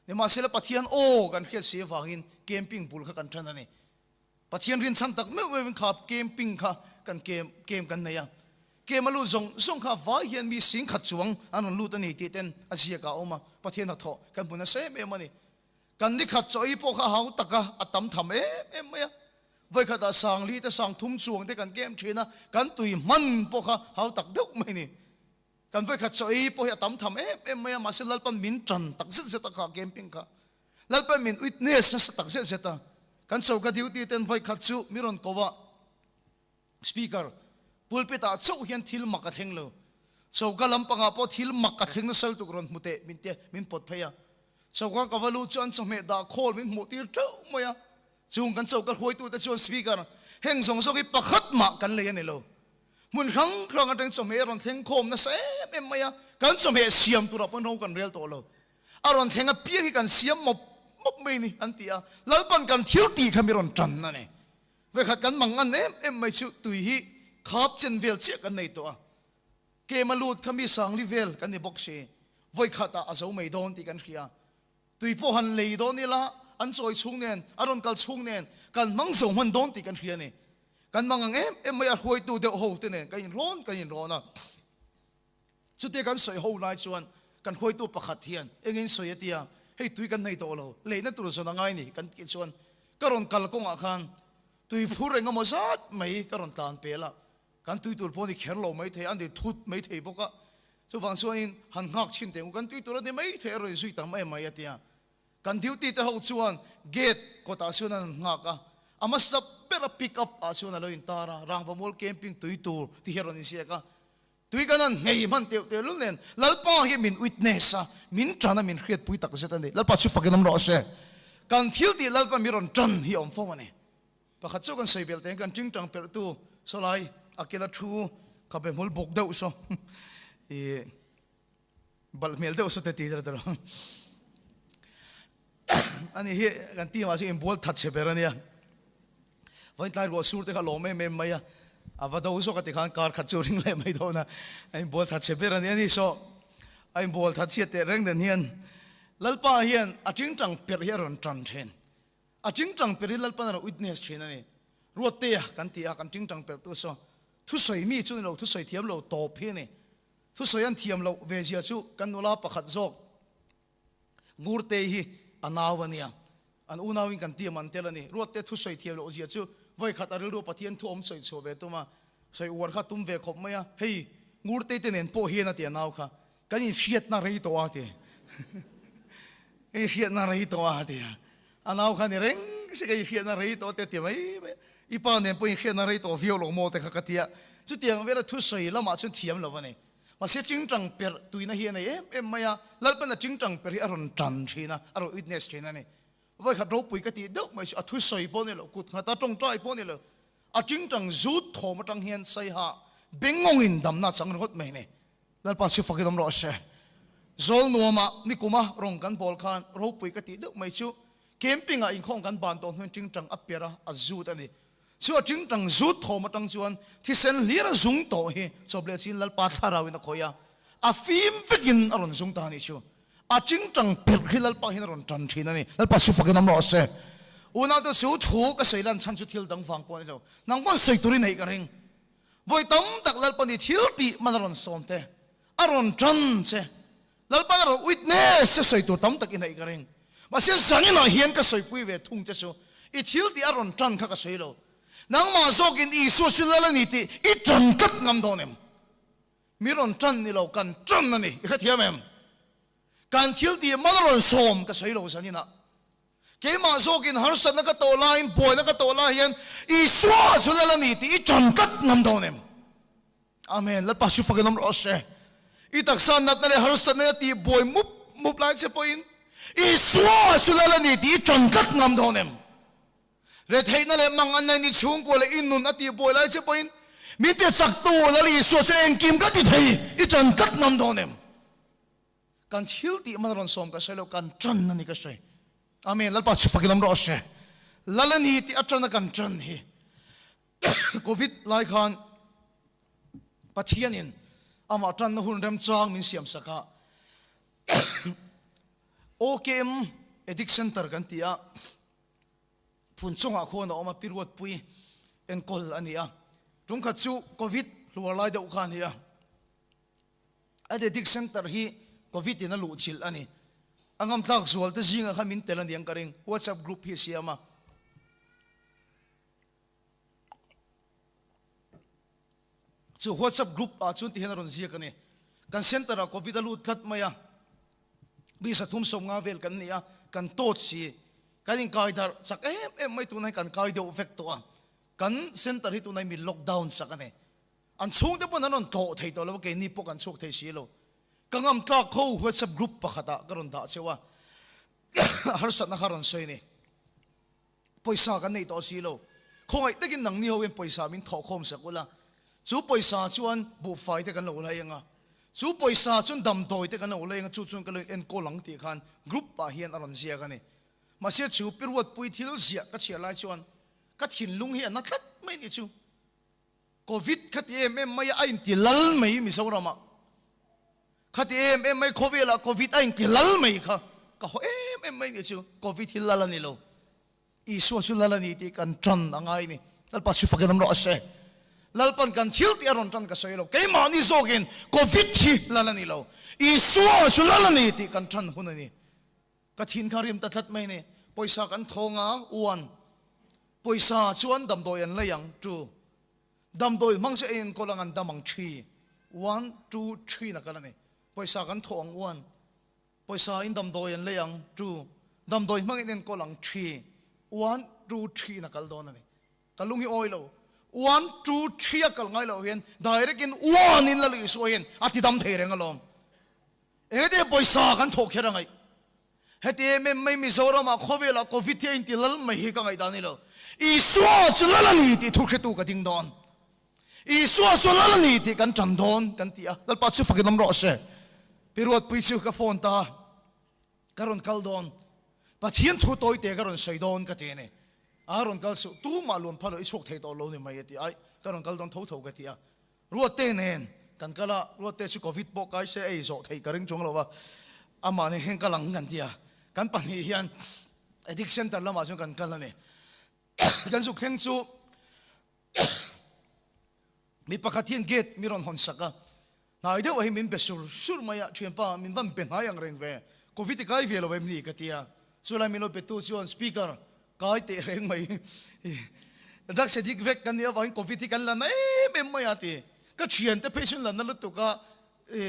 Nimahsela Pathian aw kan hriat si avangin camping bul kha kan tan a ni. Pathian rinchhan tak meuh meuhin kha camping kha kan kem kem kan nei a, kem a lut zawng zawng kha vai hian mi sing khat chuang an rawn lut a ni tih ten a ziak ah a awm a, Pathian hnathawh kan hmu nasa em em a ni. Kan ni khat chaw ei pawh kha a hau tak a, a tam tham em em mai a, vawikhatah sangli te sang thum chuang te kan kem thin a, kan tui hman pawh kha hau tak deuh mai a ni. Kan vawikhat chaw ei pawh hi a tam tham em em mai a, mahse Lalpan min tan tak zet zet a kha camping kha. Lalpan min witness nasa tak zet zet a, kan choka duty ten vawi khat chu mi rawn ko a, speaker pulpit ah chauh hian thil mak a thleng lo, choka lampangah pawh thil mak a thleng nasa lutuk rawn hmu teh min tia min pawt phei a, choka ka va lut chu an chawhmeh dah khawl min hmuh tir teuh mai a, chung kan choka hruaitute chuan speaker heng zawng zawng hi pakhat mah kan lei a ni lo, hmun hrang hrang atang chawhmeh a rawn thleng khawm nasa em em mai a, kan chawhmeh siam turah pawn ro kan rel tawh lo. A rawn thleng apiang hi kan siam mawp mawp mai ni an ti a, Lalpan kan thil tih kha mi rawn tan a ni. Vekhat kan mang an em em mai chu tui hi khap chen vel chiah kan nei tawh a, kem a lut kha mi sangli vel kan ni bawk si, vawikhat ah a zo mai dawn tih kan hria. Tui pawh han lei dawn ila an chawi chhung nen, a rawn kal chhung nen kan hmang zo hman dawn tih kan hria a ni. Kan mang ang em em mai a hruaitu deuh ho te nen kan inrawn kan inrawn a. Chutia kan sawi ho lai chuan kan hruaitu pakhat hian engin sawi a tia, hei tui kan nei tawh lo, leina tur zawn a ngai ni kan tih chuan ka rawn kal kawngah khan tui phur eng emaw zat mai ka rawn tlan pel a, kan tui tur pawh ni kher lo mai thei, an ti thut mai thei bawk a, chuvang chuanin han nghak chhin teh u, kan tui tur a ni mai thei a rawn inzui ta mai mai a tia. Kan duty te ho chuan gate kawtah chuan an han nghak a, a hmasa bera pick up ah chuan a lo intar a, Rangvamual camping tui tur ti hi a rawn inziak a, Tui kan han nghei hman teuh teh lul nen Lalpa hi min witness a, min tan a, min hriatpui tak zet a ni. Lalpa chu fakin awm rawh se. Kan thil tih Lalpa mi rawn tan hi a awm fo a ni. Pakhat chu kan sawi belh teh kan tingtang perhtu sawlai a kela thu khabe hmul buk deuh saw i balh hmel deuh saw te ti zel ani hi kan team ah chuan inbual that chhe ber ania vawiin tlai ruah sur te kha lawm em em mai a a va do zawk a ti khan kar khat chu ring leh mai dawn a a inbual that chhe ber ania ani saw a inbual that chhiat teh reng den hian Lalpa hian a tingtang perh hi a rawn tan thin. A tingtang perh hi Lalpan a rawn witness thin a ni. Ruattea kan ti a, kan tingtang perh tu saw thusawi mi chu ni lo, thusawi thiam lo tawp hi a ni. Thusawi an thiam loh ve zia chu kan nula pakhat zawk Ngurtei hi a nau a nia. An unauin kan tiam an tel a ni. Ruatte thusawi thiam loh zia chu vawikhat a rilru Pathian thu awm sawi chhuah ve tum a, sawi uar kha tum ve khawp mai a, hei Ngurtei te nen pawh hian a ti a nau kha. Kan inhriatna rei tawh a ti. Kan inhriatna rei tawh a ti. A nau kha ni reng se ka inhriatna rei tawh te ti mai mai. I pa nen pawh inhriatna rei tawh viau lo maw te kha ka ti a. Chutiang vela thusawi lamah chuan thiam lo a ni. Mahse tingtang perh tuina hi a nei em em mai a. Lalpan a tingtang perh hi a rawn tan thin a, a rawn witness thin a ni. Vawikhat ropui ka tih deuh mai chu a thusawi pawh ni lo, kut nghata tawngtai pawh ni lo, a tingtang zut thawm atang hian saiha bengawngin damna chang ringawt mai a ni. Lalpa chu fakin awm rawh se. Zawl nuamah nikuma rawng kan bawl khan ropui ka tih deuh mai chu camping ah inkhawm kan ban tawh hnuin tingtang a per a, a zut a ni. Chu a tingtang zut thawm atang chuan thisen hlir a zung tawh hi chawp leh chin Lalpa thlarau in a khawih a, a fim vekin a rawn zung ta a nih chu. A tingtang perh hi Lalpa hian a rawn tan thin a ni. Lalpa chu fakin awm rawh se. Unaute chu thu ka sawi lan chhan chu thil dang vang pawh a ni lo. Nang pawn sawi turin neih ka ring. Vawi tam tak Lalpa ni thil tih man a rawn sawm te, a rawn tan che. Lalpa a rawn witness che sawi tur tam tak i neih ka ring. Mahse zaninah hian ka sawipui ve thung che chu i thil tih a rawn tan kha ka sawi lo. Nangmah zawkin Isua chu Lal a ni tih i tan tlat ngam dawn em? Mi rawn tan ni lo, kan tan a ni. I hrethiam em? Kan thil tih mal rawn sawm ka sawi lo zaninah. Keimah zawkin harsatna ka tawh laiin, buaina ka tawh lai hian Isua chu Lal a ni tih i tan tlat ngam dawn em? Amen. Lalpa chu fakin awm rawh se. I taksa natna leh harsatna a tih buai mup mup lai che pawhin Isua chu Lal a ni tih i tan tlat ngam dawn em? Retheihna leh mang an nei ni chhungkua leh i nun a tih buai lai che pawhin min ti chaktu Lal Isua chu engkim ka ti thei i tan tlat ngam dawn em? Kan thil tih man rawn sawm ka hre lo, kan tan a ni ka hre. Amen. Lalpa chu fakin awm rawh se. Lal a ni tih atana kan tan hi. Covid lai khan Pathianin amah tanna hun remchang min siam sak a. OKM Addict Center kan ti a. Phun chungah khuan a awm a, Pi Ruatpui enkawl a ni a. Tungkhat chu Covid hluar lai deuh kha a ni a. Addict Center hi Covid in a luh chilh a ni. A ngamtlak zual te zingah khan min tel a niang ka ring. WhatsApp group hi a siam a. Chu WhatsApp group ah chuan ti hian a rawn ziak a ni. Kan center ah Covid a lut tlat mai a. Mi sathum 50 vel kan ni a, kan tawt si. Kan inkai darh chak em em mai tunah hian kan kai deuh vek tawh a. Kan center hi tunah hian mi lockdown sak a ni. An chhungte pawn an rawn tlawh thei tawh lo a, keini pawh kan chhuak thei si lo. Ka ngam tlak kho WhatsApp group pakhatah ka rawn dah cheu a, harsatna kha rawn sawi ni. Pawisa kan nei tawh si lo. Khawngaih takin nangni ho hian pawisa min thawh khawm sak ula, chu pawisa chuan buhfai te kan lo lei ang a, chu pawisa chuan damdawi te kan lo lei ang a, chu chuan ka lo enkawl ang tih khan group ah hian a rawn ziak a ni. Mahse chu pi Ruatpui thil ziah ka chhiar lai chuan ka thinlung hi a na tlat mai ni chu. Covid kha ti em em mai a, a inti lal mai Mizoram ah. Kha ti em em mai khawvel ah Covid a inti lal mai kha ka haw em em mai nih chu. Covid hi lal a ni lo. Isua chu lal a ni tih kan tan a ngai ni. Lalpa chu fakin awm rawh a se. Lalpan kan thil tih a rawn tan ka sawi lo. Keimahni zawkin Covid hi lal a ni lo. Isua chu lal a ni tih kan tan hun a ni. Ka thin kha rim ta tlat mai ni. Pawisa kan thawng a, uan. Pawisa chuan damdawi an lei ang, two. Damdawi hmang chu ei enkawl ang an dam ang, three. One, two, three na kal a ni. Pawisa kan thawh ang, uan. Pawisa in damdawi an lei ang, two. Damdawi hmang in enkawl ang, three. One, two, three na kal dawn a ni. Ka lung hi awi lo. One, two, three a kal ngai loh hian direct in one in Lal Isua hian a ti dam thei reng alawm. Engati pawisa kan thawh kher a ngaih? Heti em em mai Mizoramah khawvelah Covid hi a inti lal mai hi ka ngaihdan ni lo. Isua chu lal a ni tih thu hretu ka ding dawn. Isua chu lal a ni tih kan tan dawn kan ti a, Lalpa chu fakin awm rawh se. Pi Ruatpui chu ka phone ta a, ka rawn kal dawn, Pathian thu tawi te ka rawn sawi dawn ka ti a ni. A rawn kal suh, tumah luan phal lo i chhuak thei tawh lo ni mai a ti a, aih ka rawn kal dawn tho tho ka ti a. Ruatte nen kan kal a, Ruatte chu Covid pawh kai se ei zawh theih ka ring chuang lo a, amah nen hian kal ang kan ti a, kan pahnih hian Addict Center lamah chuan kan kal a ni. Kan zuk thleng chu mi pakhat hian gate mi rawn hawn sak a, hnai deuh ah hi min be sur sur mai a, thianpa min van be hnai ang reng ve, Covid i kai ve lo em ni ka ti a, chulai min lo be tu chuan speaker kai teh reng mai drugs addict vek kan nih avangin Covid hi kan la na em em mai a ti, ka thiante phei chuan la na lutuk a,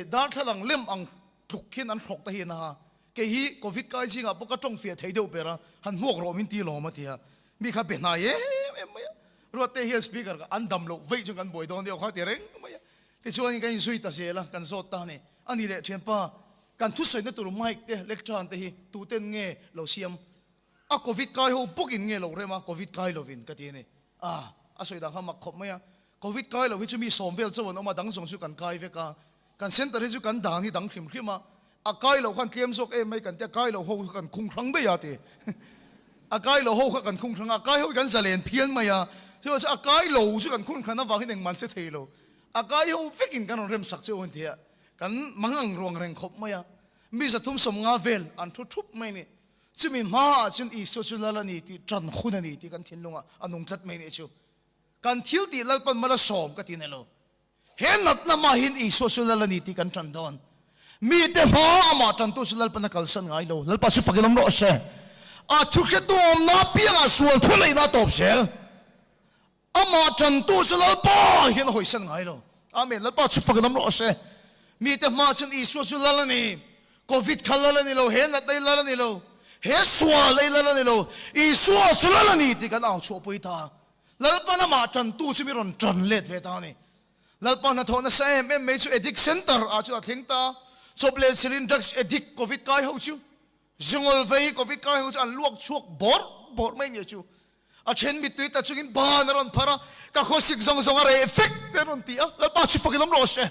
darthlalang lem ang tluk hian an hrawk ta hi a, kei hi Covid kai zingah pawh ka tawng fiah thei deuh ber a, han hmuak rawh min ti lawm a ti a, Mi kha be hnai em em mai a, Ruatte hian speaker kha an dam loh veih chuan kan buai dawn deuh kha ti reng mai a. Tichuanin kan inzui ta zel a, kan zawt ta a ni. A ni leh thianpa, kan thusawina tur mic te, lectern te hi tuten nge lo siam? A covid kai ho bawkin nge lo rem a, covid kai lovin ka ti a ni. A, a sawi dan kha mak khawp mai a. Covid kai lo hi chu mi sawm vel chauh an awm a, dang zawng chu kan kai vek a. Kan center hi chu kan dan hi dang hrim hrim a, a kai loh khan tlem zawk em mai kan tia, kai loh ho kha kan khung hrang daih a ti. A kai loh ho kha kan khung hrang a, a kai ho hi kan zalen phian mai a, chuvang chuan a kai lo chu kan khung hran avangin engmah che thei lo. A kai ho vekin kan rawn rem sak cheu a ni tia, kan mang ang ruang reng khawp mai a. Mi 350 vel an thu thup mai a ni. Chumi hmaah chuan Isua chu lal a ni tih tan hun a ni tih kan thinlungah a nung tlat mai a nih chu. Kan thil tih Lalpan mal a sawm ka ti nei lo. He natna mahin Isua chu lal a ni tih kan tan dawn. Mite hma amah tantu chu Lalpan a kalsan ngai lo. Lalpa chu fakin awm rawh se. A thuhretu awmna apiangah sual thu neihna a tawp zel. Amah tantu chu Lalpa hian a hawisan ngai lo. Amen. Lalpa chu fakin awm rawh se. Mite hma chuan Isua chu lal a ni. Covid kha lal a ni lo, he natna hi lal a ni lo, he sual hi lal a ni lo, Isua chu lal a ni tih kan au chhuahpui ta. Lalpa lamah tantu chu mi rawn tan let ve ta a ni. Lalpa hnathawh nasa em em mai chu addict center ah chuan a thleng ta a, chawp leh chilhin drugs addict covid kai ho chu zungul vei covid kai ho chu an luak chhuak bawrh bawrh mai nge chu. A then mittui ta chungin ban a rawn phar a, ka khawsik zawng zawng a reh vek te an rawn ti a, Lalpa chu fakin awm rawh se.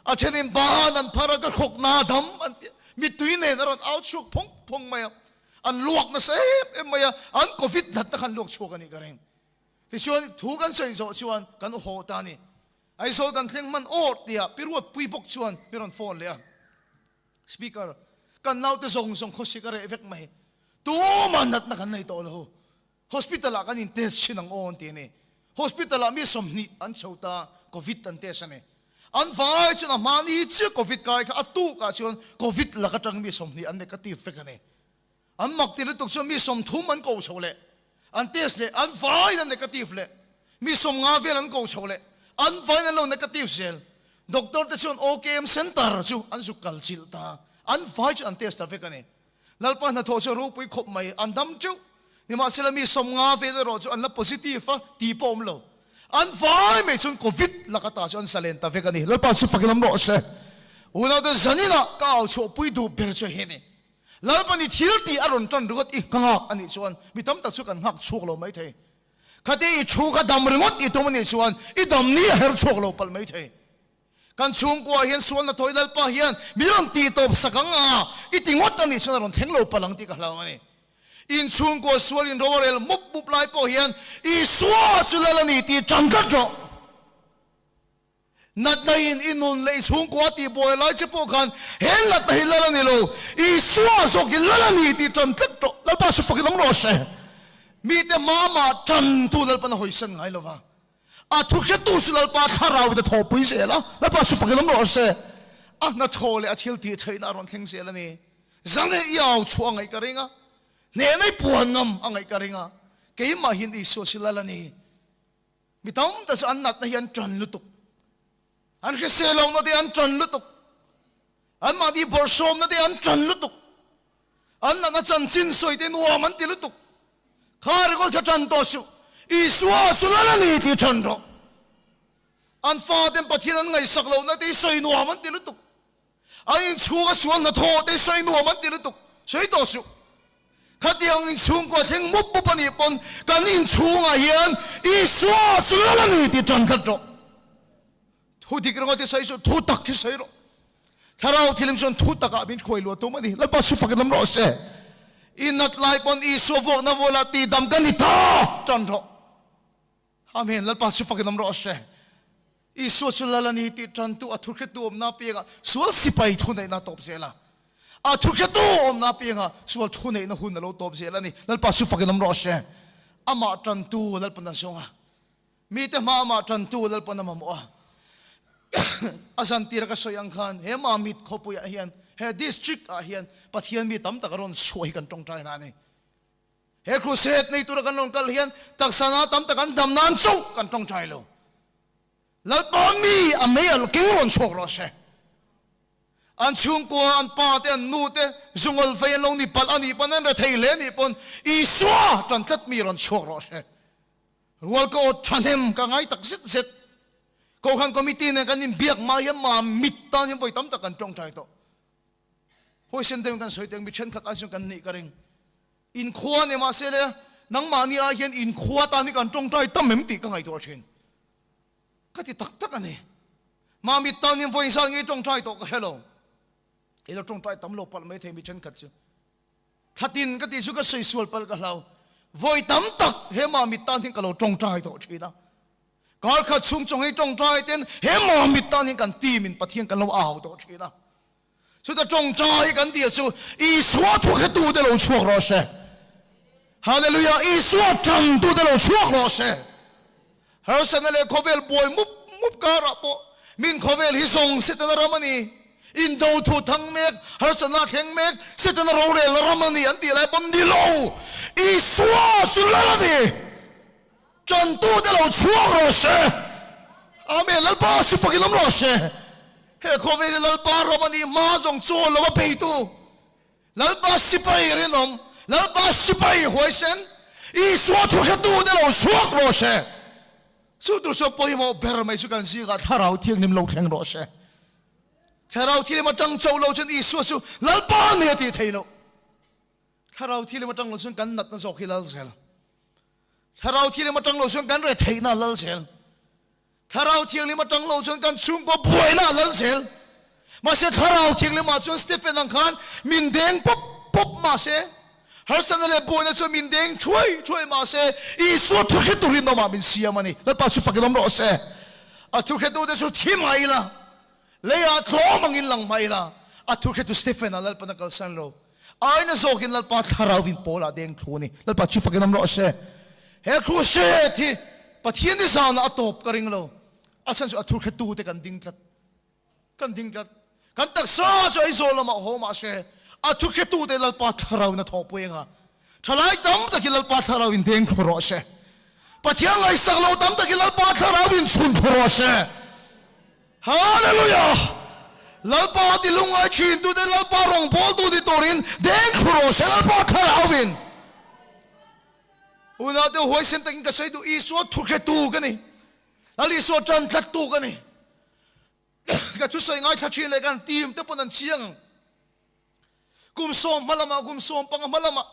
A thenin ban an phar a, ka khawk na dam an ti a, mittui nen a rawn au chhuak phawng phawng mai a. An luak nasa em em mai a, an covid natna kha an luak chhuak a nih ka ring. Tichuan thu kan sawi zawh chuan kan haw ta a ni. Aizawl kan thleng hman awr tia Pi Ruatpui bawk chuan mi rawn phone leh a. Speaker, kan naute zawng zawng khawsik a reh vek mai. Tumah natna kan nei tawh lo. Hospital ah kan in test thin ang aw an ti a ni. Hospital ah mi 20 an chho ta, covid an test a ni. An vai chuan a hmani chiah covid kai kha a tuk ah chuan covid lak atang mi 20 an negative vek a ni. An mak ti lutuk chuan mi 30 an ko chho leh, an test leh, an vaiin an negative leh. Mi 50 vel an ko chho leh, an vaiin an lo negative zel. Doctor te chuan OKM Centre chu an zuk kal chilh ta, an vai chuan an test ta vek a ni. Lalpa hnathawh chu a ropui khawp mai, an dam teuh. Nimahsela mi 50 vel erawh chu an la positive a, tih pawh awm lo. An vai mai chuan Covid laka ta chu an zalen ta vek a ni. Lalpa chu fakin awm rawh se. Unaute zaninah ka au chhuahpui duh ber chu hei a ni. Lalpa ni thil tih a rawn tan ringawt i nghak a nih chuan mi tam tak chu kan nghak chhuak lo mai thei. Khati i thu kha dam ringawt i tum a nih chuan i dam ni a her chhuak lo palh mai thei. Kan chhungkua hian sualna thawi Lalpa hian mi rawn tih tawp sak ang a, i ti ngawt a nih chuan a rawn thleng lo palh ang tih ka hlau a ni. In chhungkua sual in ro a rel mup mup lai pawh hian Isua chu Lal a ni tih tan tlat rawh. Natna in i nun leh i chhungkua tih buai lai che pawh khan he natna hi Lal a ni lo, Isua zawk hi Lal a ni tih tan tlat rawh. Lalpa chu fakin awm rawh se. Mite hmama tantu Lalpan a hawisan ngai lo va. A thu hretu chu Lalpa thlarau in a thawhpui zel a, Lalpa chu fakin awm rawh se. A hnathawh leh a thil tih theihna a rawn thleng zel a ni. Zang leh i au chhuah a ngaih ka ring a, hnehna i puan ngam a ngaih ka ring a, keimah hian Isua chu Lal a ni. Mi tam tak chu an natna hi an tan lutuk, an hrisel lohna te an tan lutuk, anmahni bawrhsawmna te an tan lutuk, an natna chanchin sawi te nuam an ti lutuk. Kha ringawt kha tan tawh suh, Isua chu lal a ni tih tan rawh. An faten Pathian an ngaihsak lohna te hi sawi nuam an ti lutuk. An inchhunga sual hnathawh te hi sawi nuam an ti lutuk. Sawi tawh suh. Khatiang inchhungkua thleng mup mup a nih pawn kan inchhungah hian Isua chu lal a ni tih tan tlat rawh. Thu dik ringawt hi sawi suh, thu tak hi sawi rawh. Thlarau thilim chuan thu takah min hruai luah tum a ni. Lalpa su fakin awm rawh se. I nat lai pawn Isua vuakna vualah tihdam ka ni ta tan rawh. Amen. Lalpa su fakin awm rawh se. Isua chu Lal a ni tih tantu a thurhretu awmna apiangah sual sipai thuneihna a tawp zel a. A thurhretu awmna apiangah sual thuneihna hun a lo tawp zel a ni. Lalpa su fakin awm rawh se. Amah tantu Lalpan a zawng a. Mite hma amah tantu Lalpan a mamawh a. A zantira ka sawi ang khan he Mamit khawpuiah hian, he district ah hian Pathian mi tam tak a rawn chhuah hi kan tawngtaina a ni. He crusade nei tura kan rawn kal hian taksa na tam tak an dam nan chauh kan tawngtai lo. Lalpa mi a mei a keng rawn chhuak rawh se. An chhungkua, an pa te, an nu te zungawl vei an lo ni palh a nih pawn an rethei hle a nih pawn Isua tan tlat mi rawn chhuak rawh se. Rual ka awt thahnem ka ngai tak zet zet. Kohhran committee nen kan inbiak hma hian Mamit tan hian vawi tam tak kan tawngtai tawh. Huaisen deuhin kan sawi teng mi thenkhat ai chuan kan nih ka ring. Inkhua ni mahse le nangmahni ai hian inkhua tan hi kan tawngtai tam em tih ka ngaihtuah thin. Ka ti tak tak a ni. Mamit tan hian vawi zat nge tawngtai tawh ka hre lo. Kei lo tawngtai tam lo palh mai thei mi thenkhat chu. Thlatin ka tih chu ka sawi sual palh ka hlau. Vawi tam tak he Mamit tan hian ka lo tawngtai tawh thin a. Kar khat chhung chawng hi tawngtai ten he Mamit tan hian kan team in Pathian kan lo au tawh thin a. Chuta tawngtai kan tih chu Isua thu hretu te lo chhuak rawh se. Hallelujah! Isua tangtu te lo chhuak rawh se. Harsatna leh khawvel buai mup mup karah pawh min khawvel hi zawng Setana ram a ni. Indo thu thang mek, harsatna thleng mek, Setana rorelna ram a ni an tih lai pawn ni lo. Isua chu lal a ni. Tantu te lo chhuak rawh se. Amen. Lalpa si fakin awm rawh se. He khawvel hi Lalpa ram a nih hma zawng chawl lo a beitu Lalpa sipai rinawm, Lalpa sipai huaisen, Isua thu hretu te lo chhuak rawh se. Chu tur chu pawimawh ber mai chu kan zingah Thlarau Thianghlim lo thleng rawh se. Thlarau Thianghlim atang chauh lo chuan Isua chu Lalpa ni a tih theih loh. Thlarau Thianghlim atang lo chuan kan natna zawk hi lal zel. Thlarau Thianghlim atang lo chuan kan retheihna a lal zel. Thlarau Thianghlim atang lo chuan kan chhungkaw buaina a lal zel. Mahse Thlarau Thianghlim ah chuan Stephen ang khan min deng pawp pawp mahse, harsatna leh buaina chuan min deng thuai thuai mahse, Isua thuhre turin awmah min siam a ni. Lalpa chu fakin awm rawh se. A thuhretute chu thi mah ila, Leiah tlawm angin lang hmai ila, a thu hretu Stephen-a Lalpan a kalsan lo. Aina zawkin Lalpa thlarauin Paul-a deng thu a ni. Lalpa chu fakin awm rawh se. He crusade hi Pathian ni zanah a tawp ka ring lo. A chhan chu a thu hretute kan ding tlat. Kan ding tlat. Kan taksa chu Aizawl lamah haw mah se, a thu hretute Lalpa thlarauin a thawhpui anga Thalai tam takin Lalpa thlarau in deng thlu rawh se. Pathian ngaihsak lo tam takin Lalpa thlarau in chhun thlu rawh se. Hallelujah! Lalpa ti lungngai thin tute Lalpa rawngbawltu ni turin deng thlu rawh se Lalpa thlarau in. Unau te huaisen takin ka sawi duh Isua thuhretu ka ni. Lal Isua tan tlattu ka ni. Ka thusawi ngaithla thin leh kan team te pawn an chiang ang. Kum sawm hma lamah, kum sawm panga hma lamah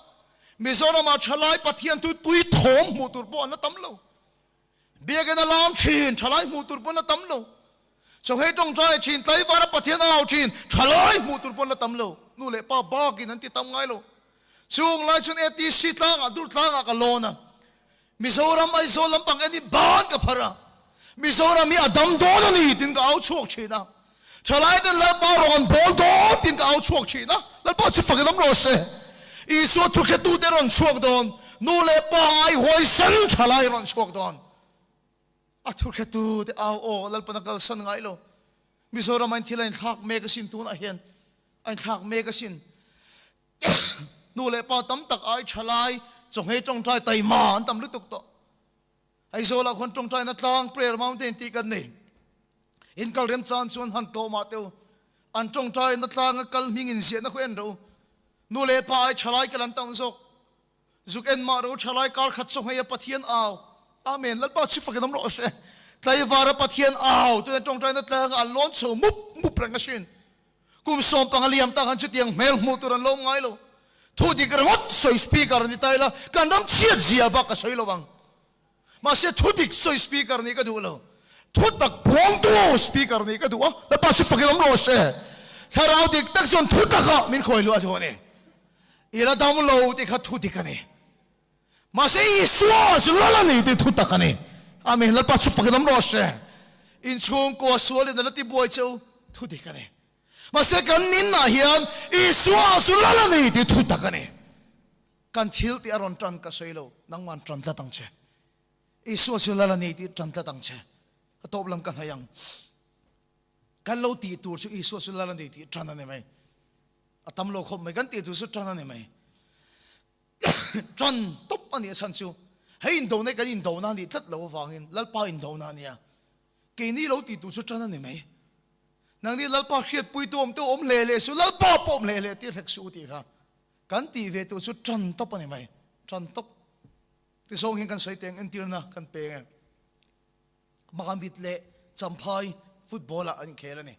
Mizoramah thalai Pathian thu tui thawm hmuh tur pawh an la tam lo. Biakinn a lam thin, thalai hmuh tur pawh an la tam lo. Chawhmeh tawngtai thin, tlaivara Pathian a au thin, thalai hmuh tur pawh an la tam lo. Nu leh pa bakin an ti tam ngai lo. Chung lai chuan ATC tlangah, dur tlangah ka lawn a. Mizoram Aizawl lampang en hi ban ka phar a, Mizoram hi a dam dawn a ni tiin ka au chhuak thin a, thalai ten Lalpa rawn bawl dawn tiin ka au chhuak thin a, Lalpa chu fakin awm rawh se. Isua thukhetute rawn chhuak dawn, nu leh pa ai huaisen thalai rawn chhuak dawn. A thukhetute au aw Lalpan a kalsan ngai lo. Mizoram a in thil a inthlak mek asin tunah hian a inthlak mek asin. Nu leh pa tam tak ai tha lai chawhmeh tawngtai taima an tam lutuk tawh. Aizawlah khuan tawngtaina tlang prayer mountain tih kan nei. In kal rem chan chuan han tlawh mah teh u. An tawngtaina tlanga kal hming in ziahna khu en rawh u. Nu leh pa ai tha lai kal an tam zawk. Zuk en mah rawh u tha lai kar khat chawhmeh a Pathian au. Amen. Lalpa chhi fakin awm rawh se. Tlaivar a Pathian au tuna tawngtaina tlanga an lawn chho mup mup reng asin. Kum 15 liam tak han chutiang hmel hmuh tur an lawm ngai lo. Thu dik ringawt sawi speaker ni ta ila kan ram chhiat zia bak ka sawi lo ang. Mahse thu dik sawi speaker nih ka duh lo. Thutak puangtu speaker nih ka duh a, Lalpa chu fakin awm rawh se. Thlarau dik tak chuan thutakah min khawi luah duh a ni. I la dam lo tih kha thu dik a ni. Mahse Isua chu lal a ni tih thutak a ni. Amen. Lalpa chu fakin awm rawh se. Inchhungkua sualin a la ti buai che u, thu dik a ni. Mahse kan ninah hian Isua chu lal a ni tih thutak a ni. Kan thil tih a rawn tan ka sawi lo, nangman tan tlat ang che. Isua chu lal a ni tih tan tlat ang che. A tawp lam ka hnaih ang. Kan lo tih tur chu Isua chu lal a ni tih tan a ni mai. A tam lo khawp mai. Kan tih tur chu tan a ni mai. Tan tawp a nih a chhan chu hei indona hi kan indona a nih tlat lo avangin Lalpa indona a nia. Keini lo tih tur chu tan a ni mai. Nangni Lalpa hriatpuitu awm te awm hle hle suh, Lalpa pawh awm hle hle tir hlek suh u tih kha. Kan tih ve tur chu tan tawp a ni mai. Tan tawp. Tizawng hian kan sawi teng entirna kan peng e. Mamit leh Champhai football ah an inkhel a ni.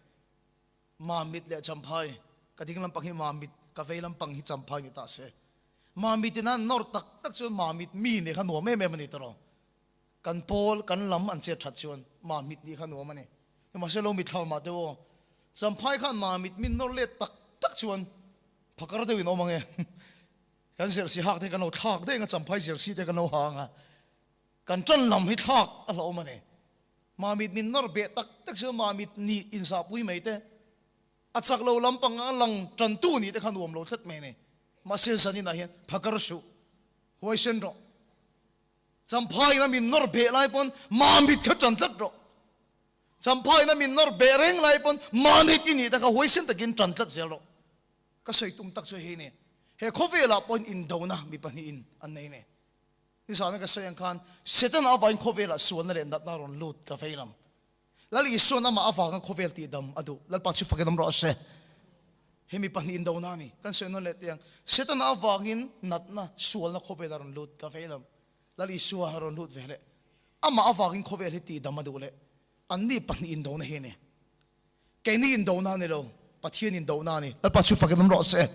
Mamit leh Champhai, ka ding lampang hi Mamit, ka vei lampang hi Champhai ni ta se. Mamit in an nawr tak tak chuan Mamit mi nih kha nuam em em a ni tawh. Kan pawl, kan lam an chet that chuan Mamit nih kha nuam a ni. Nimahse lo mitthlau mah deuh aw. Champhai khan Mamit min nawr let tak tak chuan phakar deuh in awm ang e. Kan jersey hak te kan lo thlak daih ang a, Champhai jersey te kan lo ha ang a, kan tan lam hi thlak a hlauhawm a ni. Mamit min nawr beh tak tak chu Mamit nih inzahpui mai te, a chak lo lampang a lang tantu nih te kha nuam lo tlat mai a ni. Mahse zaninah hian phakar suh, huaisen rawh. Champhaiin a min nawr beh lai pawn Mamit kha tan tlat rawh. Champhaiin a min nawr beh reng lai pawn Mamit i nih te kha huaisen takin tan tlat zel rawh. Ka sawi tum tak chu hei ni, he khawvelah pawhin indona mi pahnihin an nei ni. Nizana ka sawi ang khan Setana avain khawvelah sualna leh natna rawn lut ka vei lam. Lal Isuan amah avanga khawvel tihdam a duh. Lalpa chu fakin awm rawh se. He mi pahnih indona a ni. Kan sawi nawn leh teh ang. Setana avangin natna, sualna khawvelah rawn lut ka vei lam. Lal Isua rawn lut ve leh. Amah avangin khawvel hi tihdam a duh leh. Anni pahnih indona hi a ni. Keini indona a ni lo, Pathian indona a ni. Lalpa chu fakin awm rawh se.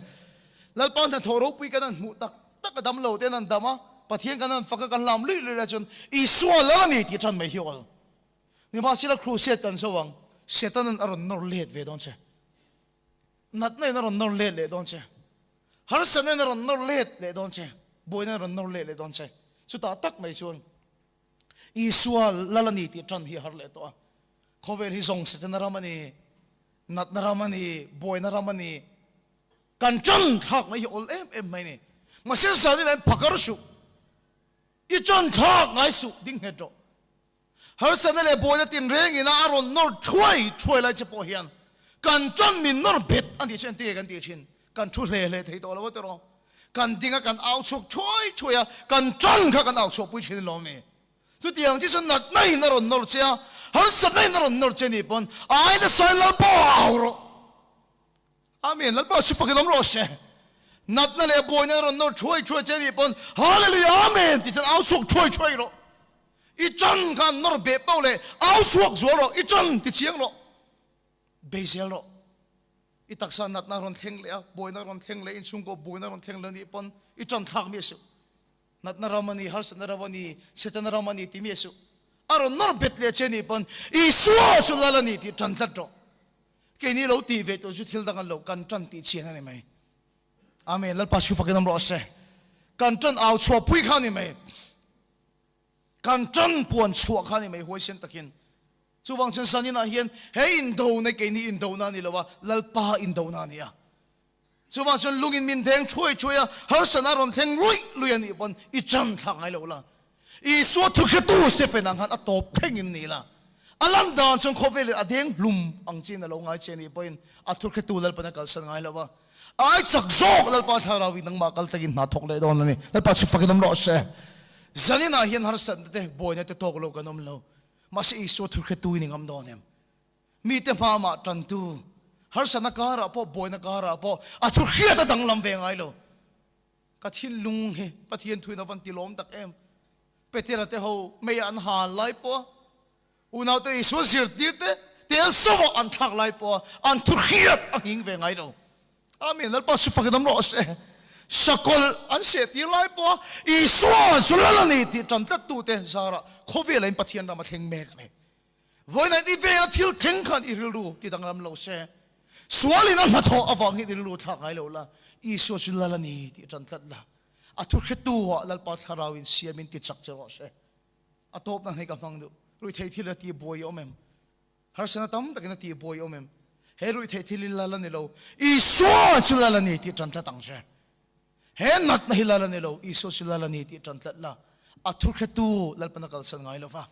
Lalpa hnathawh ropui kan han hmuh tak tak a dam lo ten an dam a, Pathian kan han fak a kan lam luih luih lai chuan Isua lal a ni tih tan mai hi awl. Nimahsela crusade kan zo ang, Setanan a rawn nawr let ve dawn che. Natna in a rawn nawr let leh dawn che. Harsatna in a rawn nawr let leh dawn che. Buaina in a rawn nawr let leh dawn che. Chutah tak mai chuan Isua lal a ni tih tan hi a har leh tawh a. Khawvel hi zawng setana ram a ni, natna ram a ni, buaina ram a ni. Kan tan thlak mai hi awl em em mai a ni. Mahse zan in an phakar suh. I tan thlak ngai suh ding nghet rawh. Harsatna leh buaina tinrengin a rawn nawr thuai thuai lai che pawh hian kan tan min nawr bet a nih chu engtin nge kan tih thin? Kan thu hle hle thei tawh lo a tiraw? Kan ding a kan au chhuak thuai thuai a, kan tan kha kan au chhuah pui thin a lawm ni? Chutiang chi chu natna in a rawn nawr che a, harsatna in a rawn nawr che nih pawn ai nasa in Lalpa au rawh. Amen, Lalpa chu fakin awm rawh se. Natna leh buaina a rawn nawr thuai thuai che nih pawn Hallelujah Amen tih chuan au chhuak thuai thuai rawh. I tan kha an nawr beh pauh leh au chhuak zual rawh, i tan ti chiang rawh. Bei zel rawh. I taksa natna a rawn thleng leh a, buaina a rawn thleng leh, inchhungkaw buaina a rawn thleng leh nih pawn i tan thlak miah suh. Natna ram a ni, harsatna ram a ni, Setana ram a ni ti miah suh. A rawn nawr bet leh che nih pawn Isua chu lal a ni tih tan tlat rawh. Keini lo tih ve tur chu thil dang an lo kan tan tih chhian a ni mai. Amen. Lalpa chu fakin awm rawh se. Kan tan au chhuah pui kha a ni mai. Kan tan puan chhuah kha a ni mai huaisen takin. Chuvang chuan zaninah hian he indona keini indona a ni lo a, Lalpa indona a ni a. Chuvang chuan lungin min deng thuai thuai a, harsatna a rawn thleng luih luih a nih pawn i tan thlak ngai lo la. Isua thukhetu Stephen ang khan a tawp thlengin ni la. A lan dan chuan khawvelin a deng hlum ang chiin a lo ngai che nih pawhin a thukhetu Lalpan a kalsan ngai lo a. Ai chak zawk Lalpa thlarauin nangmah kal takin hna thawk leh dawn a ni. Lalpa chu fakin awm rawh se. Zaninah hian harsatna te, buaina te tawk lo kan awm lo. Mahse Isua thukhetu in i ngam dawn em? Mite hmamah tantu, harsatna karah pawh, buaina karah pawh a thu hriat a danglam ve ngai lo. Ka thinlung hi Pathian thuin a van ti lawm tak em. Petera te ho mei an hal lai pawh a, unaute Isua zirtir te tel sawah an thlak lai pawh a, an thu hriat a nghing ve ngai lo. Amen. Lalpa su fakin awm rawh se. Sakawlh an sehtir lai pawh a, Isua zu lal a ni tih tan tlat tute zarah khawvelah in Pathian ram a thleng mek a ni. Vawiin i vela thil thleng khan i rilru ti danglam lo se. Sualin a hnathawh avangin i rilru thlak ngai lo la, Isua chu Lal a ni tih tan tlat la. A thuhretu ah Lalpa Thlarauin siamin ti chak che rawh se. A tawpna hnei ka hmang duh. Ruihtheih thil a ti buai awm em? Harsatna tam takin a ti buai awm em? He ruihtheih thil hi Lal a ni lo, Isua chu Lal a ni tih tan tlat ang che. He natna hi Lal a ni lo, Isua chu Lal a ni tih tan tlat la. A thuhretu Lalpan a kalsan ngai lo va,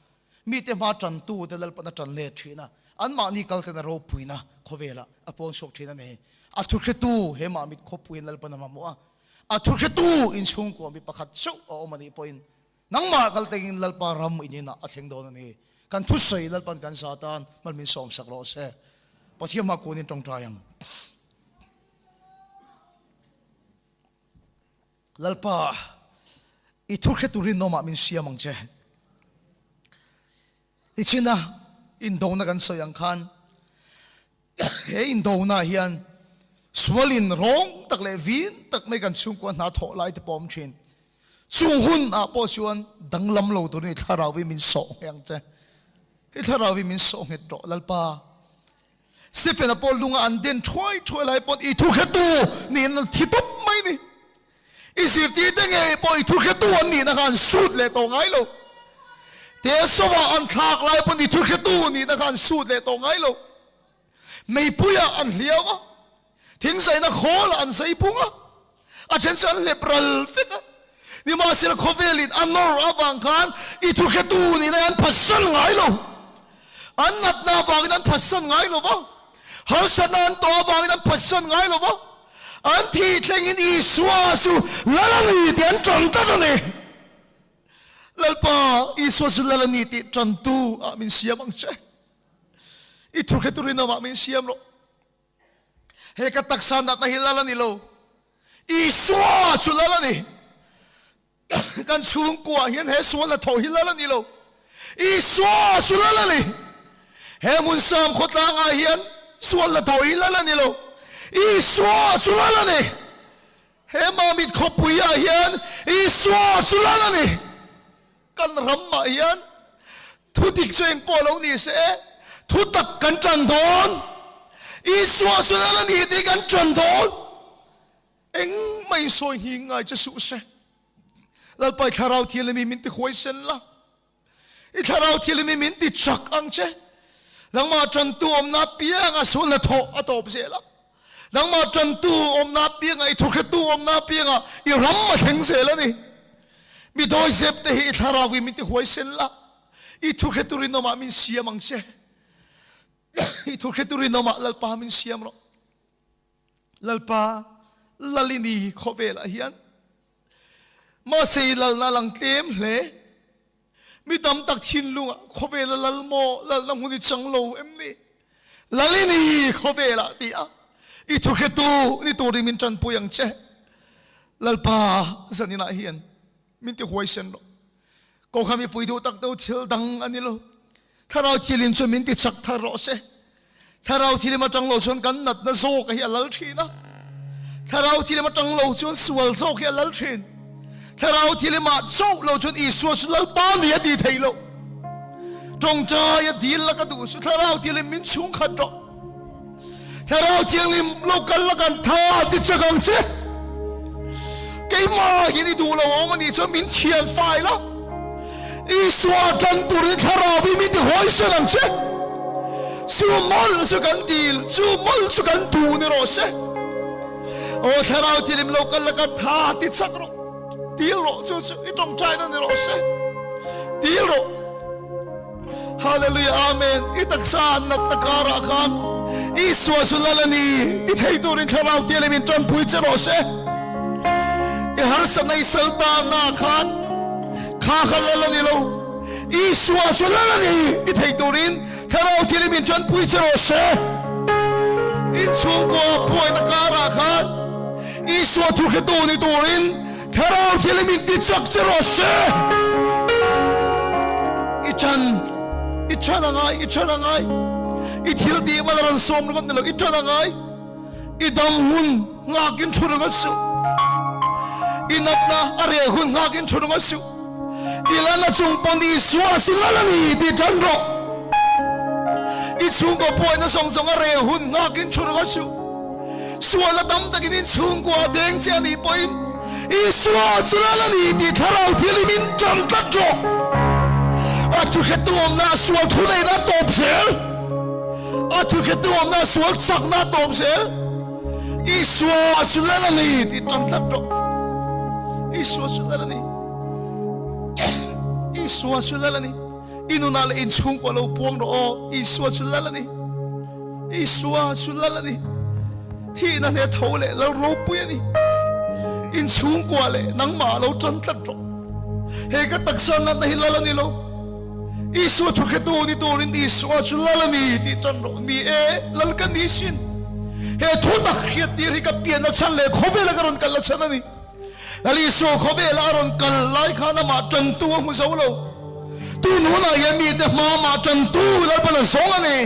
mite hma tantu te Lalpan a tan let thin a, anmahni kalten a ropuina khawvelah a pawn chhuak thin a ni. A thuhretu he mah mit khawpuiin Lalpan a mamawh a, a thuhretu inchhungkua mi pakhat chauh a awm a nih pawhin Nangmah kal tengin Lalpa ram in inah a thleng dawn a ni. Kan thusawi Lalpan kan za tan hman min sawmsak rawh se. Pathian hma kunin tawngtai ang. Lalpa, i thu hre turin nawmah min siam ang che. Tichina indona kan sawi ang khan he indona hian sualin rawng tak leh vin tak mai kan chhungkua hna thawh lai te pawh awm thin. Chung hun ah pawh chuan danglam lo turin i thlarau hi min sawh nghe ang che. I thlarau hi min sawh nghet rawh Lalpa. Stephen-a pawh lunga an den thuai thuai lai pawn i thu hretu niin an thi tawp mai ni. I zirtirte ngei pawh i thu hretu an nihna kha an sut leh tawh ngai lo. Tesova an thlak lai pawn i thu hretu nihna kha an sut leh tawh ngai lo. Meipuiah an hliau a, thingzaina khawlah an zai bung a, a then chu an hlep ral vek a. Nimahsela khawvelin a nawr avang khan i thu hretu nihna hi an phatsan ngai lo. An natna avangin an phatsan ngai lo va, harsatna an tawh avangin an phatsan ngai lo va, an thih thlengin Isua chu Lal a ni tih an tan tlat a ni. Lalpa, Isua chu Lal a ni tih tantu ah min siam ang che. I thu hretu rinawmah min siam rawh. He ka taksa natna hi Lal a ni lo. Isua chu Lal a ni. Kan chhungkuah hian he sual hnathawh hi Lal a ni lo. Isua chu Lal a ni. He hmun sam khawtlangah hian sual hnathawh hi Lal a ni lo. Isua chu Lal a ni. He Mamit khawpuiah hian Isua chu Lal a ni. Kan ramah hian thu dik chu engpawh lo ni se, thu tak kan tan dawn. Isua chu Lal a ni tih kan tan dawn. Engmah in sawi nghing ngai che suh se. Lalpa i thlarau thianghlim hi min ti huaisen la, i thlarau thianghlim hi min ti chak ang che. Nangmah tantu awmna apianga sul hnathawh a tawp zel a. Nangmah tantu awmna apianga i thuhretu awmna apianga i ram a thleng zel a ni. Mi dawizep te hi i thlarau hi min ti huaisen la, i thuhretu rinawmah min siam ang che. I thuhretu rinawmah Lalpa min siam rawh. Lalpa, Lal i ni khawvelah hian. Mahse i lalna a lang tlem hle. Mi tam tak thinlungah khawvela lal maw, lalna hmun i chang lo em ni? Lal i ni khawvelah ti a, i thuhretu ni turin min tanpui ang che. Lalpa, zaninah hian min ti huaisen rawh. Kohhran mipui duh tak deuh thil dang a ni lo. Thlarau thilim chu min ti chak thar rawh se. Thlarau thilim atang lo chuan kan natna zawk hi a lal thin a. Thlarau thilim atang lo chuan sual zawk hi a lal thin. Thlarau thilimah chauh lo chuan Isua chu Lalpa ni a ti thei lo. Tawngtai a dil la ka duh chu Thlarau thilim min chhung khat rawh. Thlarau Thianghlim lo kal la kan tha ti chak ang che. Keimah hian i duh lo awm a nih chuan min thian fai la. Isua tan turin Thlarau hi min ti hawisan ang che. Chu mawlh chu kan dil, chu mawlh chu kan duh ni rawh se. Aw Thlarau Thianghlim lo kal la kan tha ti chak rawh. Dil rawh chu chu i tawngtaina ni rawh se. Dil rawh. Hallelujah Amen I taksa an natna karah khan Isua chu Lal a ni ti thei turin Thlarau Thianghlim in tanpui che rawh se. I harsatna i sal tanna ah khan kha kha Lal a ni lo, Isua chu Lal a ni ti thei turin Thlarau Thianghlim in tanpui che rawh se. Inchhungkua buaina karah khan Isua thuhretu ni turin Thlarau thil min ti chak che rawh se. I chan, i chan a ngai, i chan a ngai. I thil tih mal a rawn sawm ringawt ni lo, i chan a ngai. I dam hun nghakin thu ringawt suh. I natna a reh hun nghakin thu ringawt suh. I lalna chung pawn Isua a si lal a ni tih tan rawh. I chhungkaw buaina zawng zawng a reh hun nghakin thu rawh suh. Sualna tam takin in chhungkua a deng che a nih pawhin Isua chu lal a ni tih thlarau thil i min ṭan tlat rawh. A thuhretu awmna a sual thuneihna a tawp zel. A thuhretu awmna a sual chakna a tawp zel. Isua chu lal a ni tih ṭan tlat rawh. Isua chu lal a ni. Isua chu lal a ni. I nunah leh in chhungkua lo puang rawh aw. Isua chu lal a ni. Isua chu lal a ni. Thihna hneh tho leh lal ropui a ni. In chhungkua leh nangmah lo tan tlat rawh. He ka taksa natna hi lal a ni lo. Isua thukhetu ni turin Isua chu lal a ni tih tan rawh. Ni e, lal ka ni sin. He thu tak hriattir hi ka pianna chhan leh khawvela ka rawn kalna chhan a ni. Lal Isua khawvela a rawn kal lai khan amah tantu a hmu zo lo. Tun hunah hian mite hma amah tantu Lalpan a zawng a ni.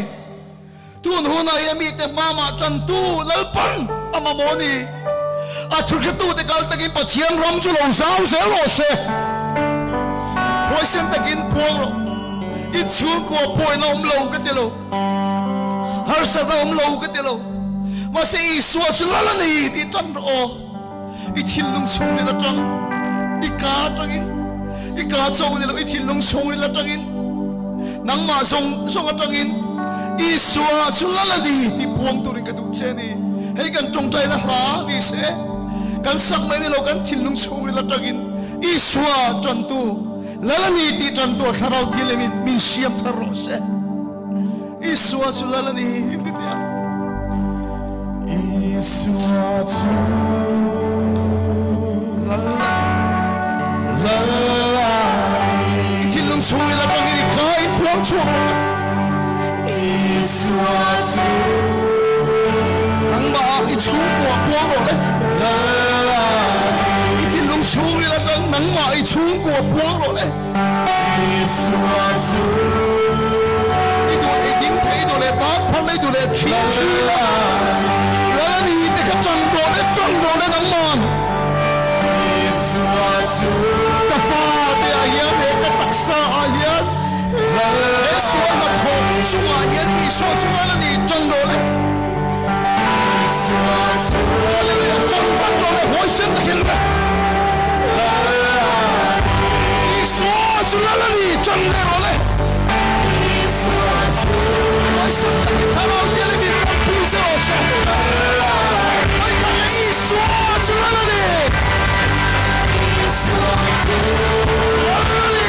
Tun hunah hian mite hma amah tantu Lalpan a mamawh a ni. A thurkhetute kal takin Pathian ram chu lo zau zel rawh se. Huaisen takin puang rawh. Inchhungkua pawhin a awm lo ka ti lo. Harsat a awm lo ka ti lo. Mahse Isua chu lal a ni tih tan rawh aw. I thinlung chhungril atang, i ka atangin, i ka chauh ni lo, i thinlung chhungril atangin, nangmah zawng zawng atangin Isua chu lal a ni tih puang turin ka duh che a ni. Hei kan tawngtaina hla ni se, kan sak mai ni lo, kan thinlung chhungril atangin Isua tantu lal a ni tih tantu a thlarau thil emin min siam thar rawh se. Isua chu lal a ni in ti teh a. Isua chu lal a ni. Lal a ni. I thinlung chhungin atangin i ka in puang chhuak rawh le. Isua chu nangmah ah i chhungkua puang rawh le. Lal a ni. I thinlung chhungin atang nangmah i chhungkua puang rawh le. Isua chu I duh leh ding thei, i duh leh ban phar leh, i duh leh thin thin a. Lal a ni te kha ṭan rawh le, ṭan rawh le nangman. Isua chu Ka fate ah hian he ka taksa ah hian he sual hnathawh chungah hian Isua chu lal a ni, ṭan rawh le. Isua chu Hallelujah, ṭan ṭan rawh le, huaisen takin le. Isua chu lal a ni, ṭan leh rawh le. Isua chu Huaisen takin thlarau hial i min ṭanpui che rawh se. Hmaikhat leh Isua chu lal a ni. Isua chu lal a ni.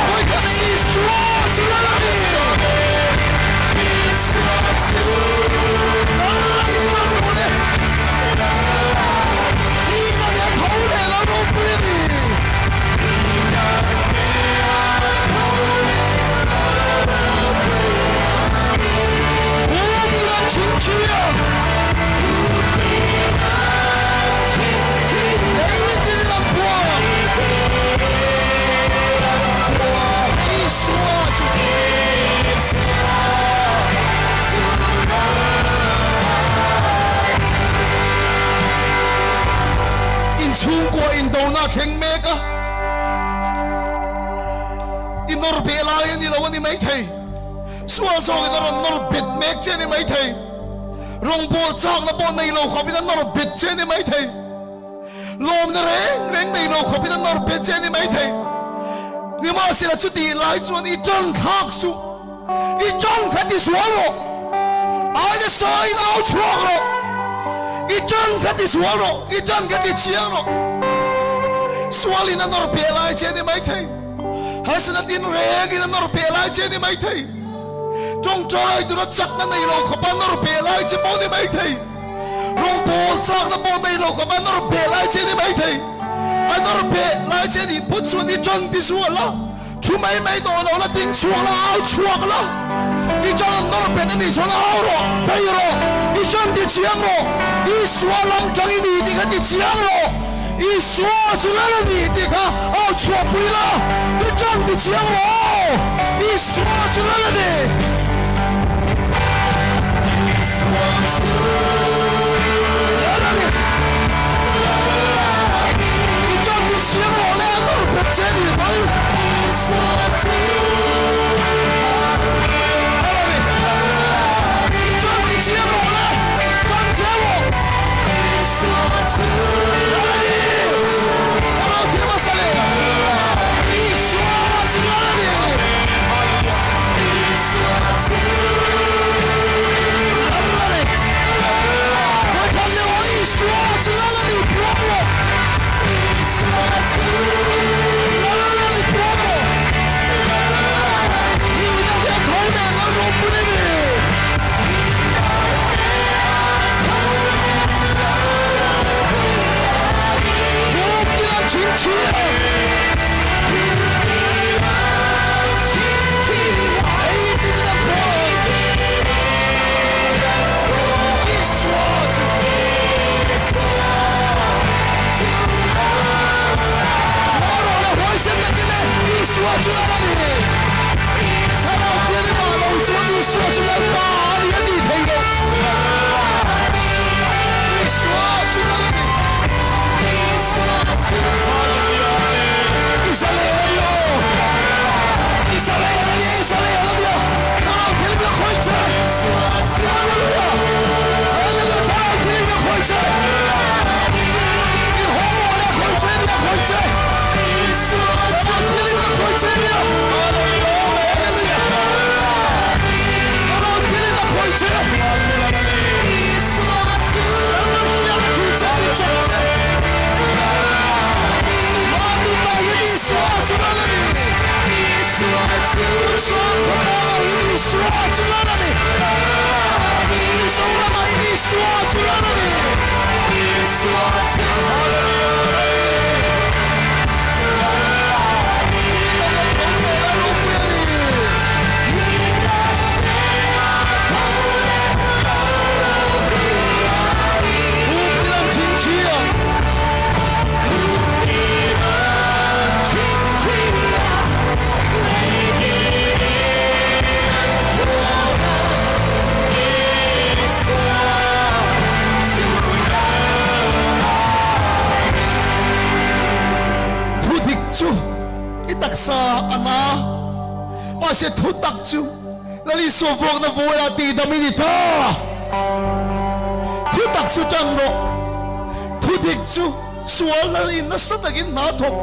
Hmaikhat leh Isua chu lal a ni. Isua chu lal a ni, ṭan rawh le. Hina leh tho leh lo ropui a ni. Hina leh tho leh lo ropui a ni. Pupila chhinchhia. Pupila chhinchhia. Engtin lam pua. Engtin lam pua. Isua chu. Isua chu lal a ni. Inchhungkua indona a thleng mek a, i nawr beh lai a ni lo a ni maithei. Sual zawkin a rawn nawr bet mek che a ni maithei. Rawngbâwl châkna pawh nei lo khawpin a nawr bet che a ni maithei. Lawmna reng reng nei lo khawpin a nawr bet che a ni maithei. Nimahsela chutih lai chuan i ṭan thlâk suh. I ṭan kha ti sual rawh. Ai te sain au chhuak rawh. I ṭan kha ti sual rawh. I ṭan kha ti chiang rawh. Sualin a nawr peh lai che a ni maithei. Harsatna tin rengin a nawr peh lai che a ni maithei. Ṭawngṭai tura chakna nei lo khawpa nawr peh lai che pawh a ni maithei. Rawngbâwl chakna pawh nei lo khawpa nawr peh lai che a ni maithei. A nawr peh lai che a nih phawt chuan i ṭan ti sual a. Thu mai mai tawh lo la, ding chhuak la, au chhuak la, i chan an nawr bet a nih chuan au rawh, bei rawh, i chan ti chiang rawh, Isua lam tang i ni tih kha ti chiang rawh, Isua chu lal a ni tih kha au chhuah pui la, i chan ti chiang rawh aw, Isua chu lal a ni. Isua chu lal a ni. I chan ti chiang rawh le, a nawr bet che a ni mai. Isua chu Lalpa a ni a tih theih loh. Isua chu Lal a ni. I zalen a ni aw. I zalen a ni, i zalen a nia. Thlarau thilin a khawih che. Hallelujah! Hallelujah! Thlarau thilin a khawih che. I haw rawh le, a khawih che nia, a khawih che. Thlarau thilin a khawih che nia. Hallelujah! Thlarau thilin a khawih che. Lalramriak a ti che, a ti chak che. Mahni ta hian Isua a chu lal a ni. Tuchhuak khawtlangah hian Isua a chu lal a ni. Mizoramah hian Isua a chu lal a ni. Thu dik chu i taksa a na, mahse thu tak chu Lal Isua vuakna vualah tihdam i ni ta. Thu tak chu tan rawh, thu dik chu sual lal in nasa takin hna thawk,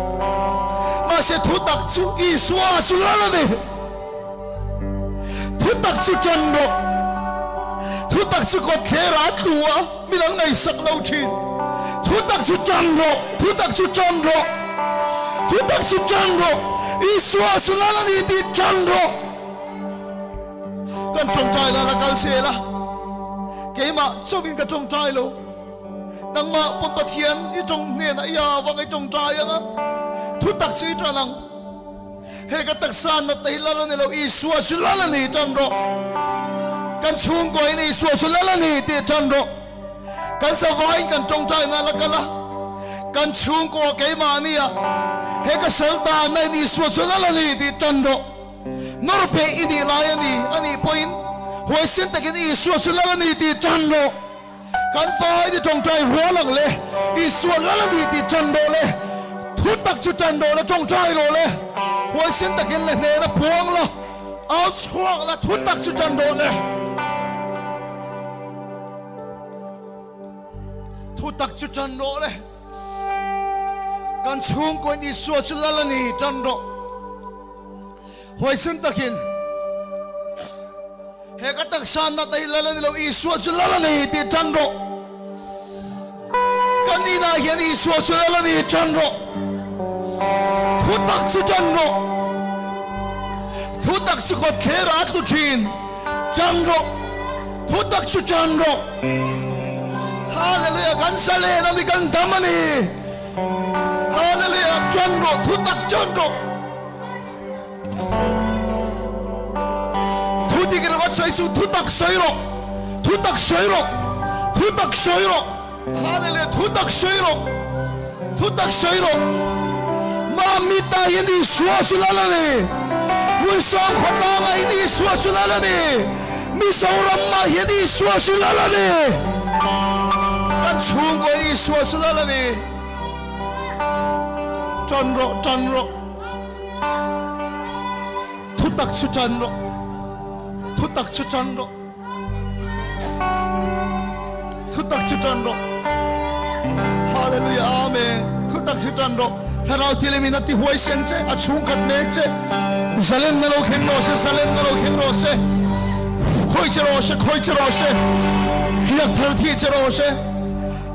mahse thu tak chu Isua chu lal a ni. Thu tak chu tan rawh, thu tak chu kawtthler ah a tlu a, mi dang ngaihsak lo thin. Thu tak chu tan rawh, thu tak chu tan rawh, thu tak chu tan rawh, Isua chu lal a ni tih tan rawh. Kan tawngtai la la kal se la, keimah chauhin ka tawngtai lo. Nangmah pawn Pathian i tawng hnenah i avang i tawngtai ang a, thutak chu i tan ang. He ka taksa natna hi lal a ni lo, Isua chu lal a ni tan rawh. Kan chhungkuain Isua chu lal a ni tih tan rawh. Kan savaiin kan tawngtaina la kal a, kan chhungkua keimahni ah he ka sal tanna in Isua chu lal a ni tih tan rawh. Nawr beh i nih lai a ni a nih pawhin huaisen takin Isua chu lal a ni tih tan rawh. Kan fai ni tawngtai rual ang le, Isua lal a ni tih tan rawh le, thu tak chu tan rawh le, tawngtai rawh le, huaisen takin le hnehna puang la, au chhuak la, thu tak chu tan rawh le. Thu tak chu tan rawh le. Kan chhungkaw in Isua chu lal a ni tan rawh. Huaisen takin he ka taksa nat a hi lal a ni lo, Isua chu lal a ni tih tan rawh. Kan inah hian Isua chu lal a ni tan rawh. Thu tak chu tan rawh. Thu tak chu kawt thler ah a tlu thin tan rawh. Thu tak chu tan rawh. Hallelujah! Kan sa len a ni, kan dam a ni. Hallelujah! Tan rawh, thu tak tan rawh. Thu dik ringawt sawi suh, thu tak sawi rawh. Thu tak sawi rawh. Thu tak sawi rawh. Hallelujah! Thu tak sawi rawh. Thu tak sawi rawh. Mami ta hian Isua chu lal a ni. Hmuisawm khawtlangah hian Isua chu lal a ni. Mizoramah hian Isua chu lal a ni. Kan chhungkaw hian Isua chu lal a ni. Tan rawh, tan rawh. Thu tak chu tan rawh. Thu tak chu tan rawh. Thu tak chu tan rawh. Hallelujah Amen. Thu tak chu tan rawh. Thlarau Thianghlim in a ti huaisen che, a chhungkhat mek che. Zalenna lo thleng rawh se, zalenna lo thleng rawh se. Khawi che rawh se, khawi che rawh se. Hiak thar thi che rawh se.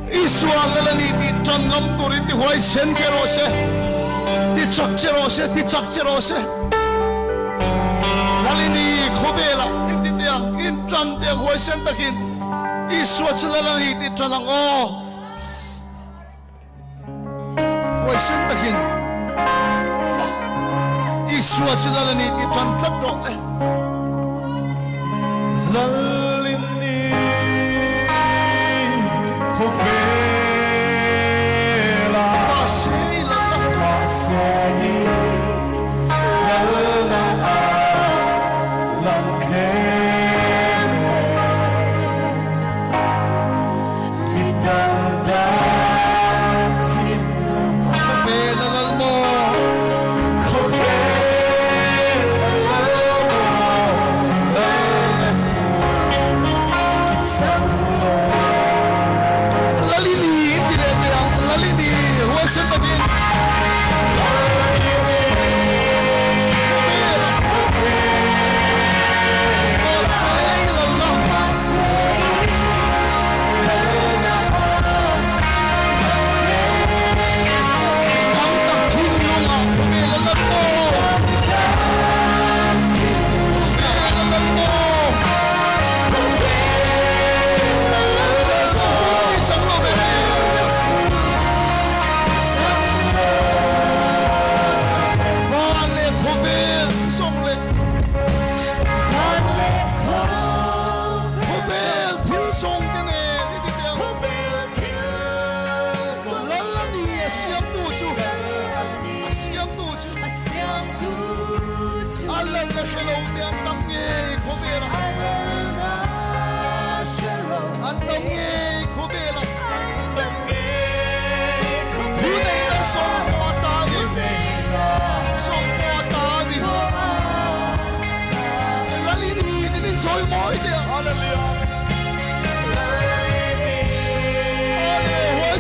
Isua lal a ni tih tan ngam turin ti huaisen che rawh se. Ti chak che rawh se, ti chak che rawh se. Lalini khawvelah in ti teh ang, in tan teh ang huaisen takin Isua chu lal a ni tih tan ang aw. Huaisen takin Isua chu lal a ni tih tan tlat rawh le. Lalini khawvelah Mahse i lalna. Mahse i lalna a lang thleng.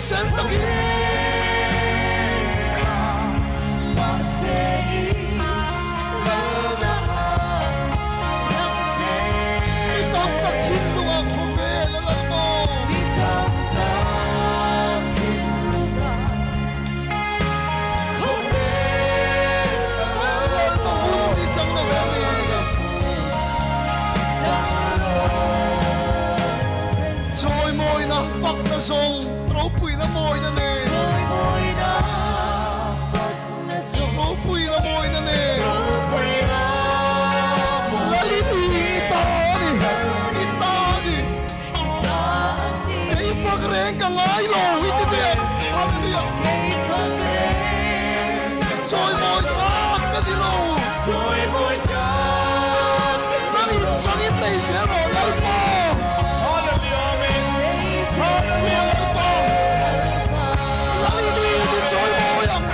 Huaisen takin. Mi tam tak thinlungah khawvel a lal maw? Lal ta hun ni chang lo em ni? Chawimawina fakna zawng ropuina mawina nen. Ropuina mawina nen. Lalini i ta a ni, i ta a ni. Kei fak reng ka ngai lo i ti teh ang. Hallelujah. Chawimawi tlak ka ni lo. Nang in chang in nei zel rawh Lalpa. Lalpa. Lalini i ti chawimawi ang.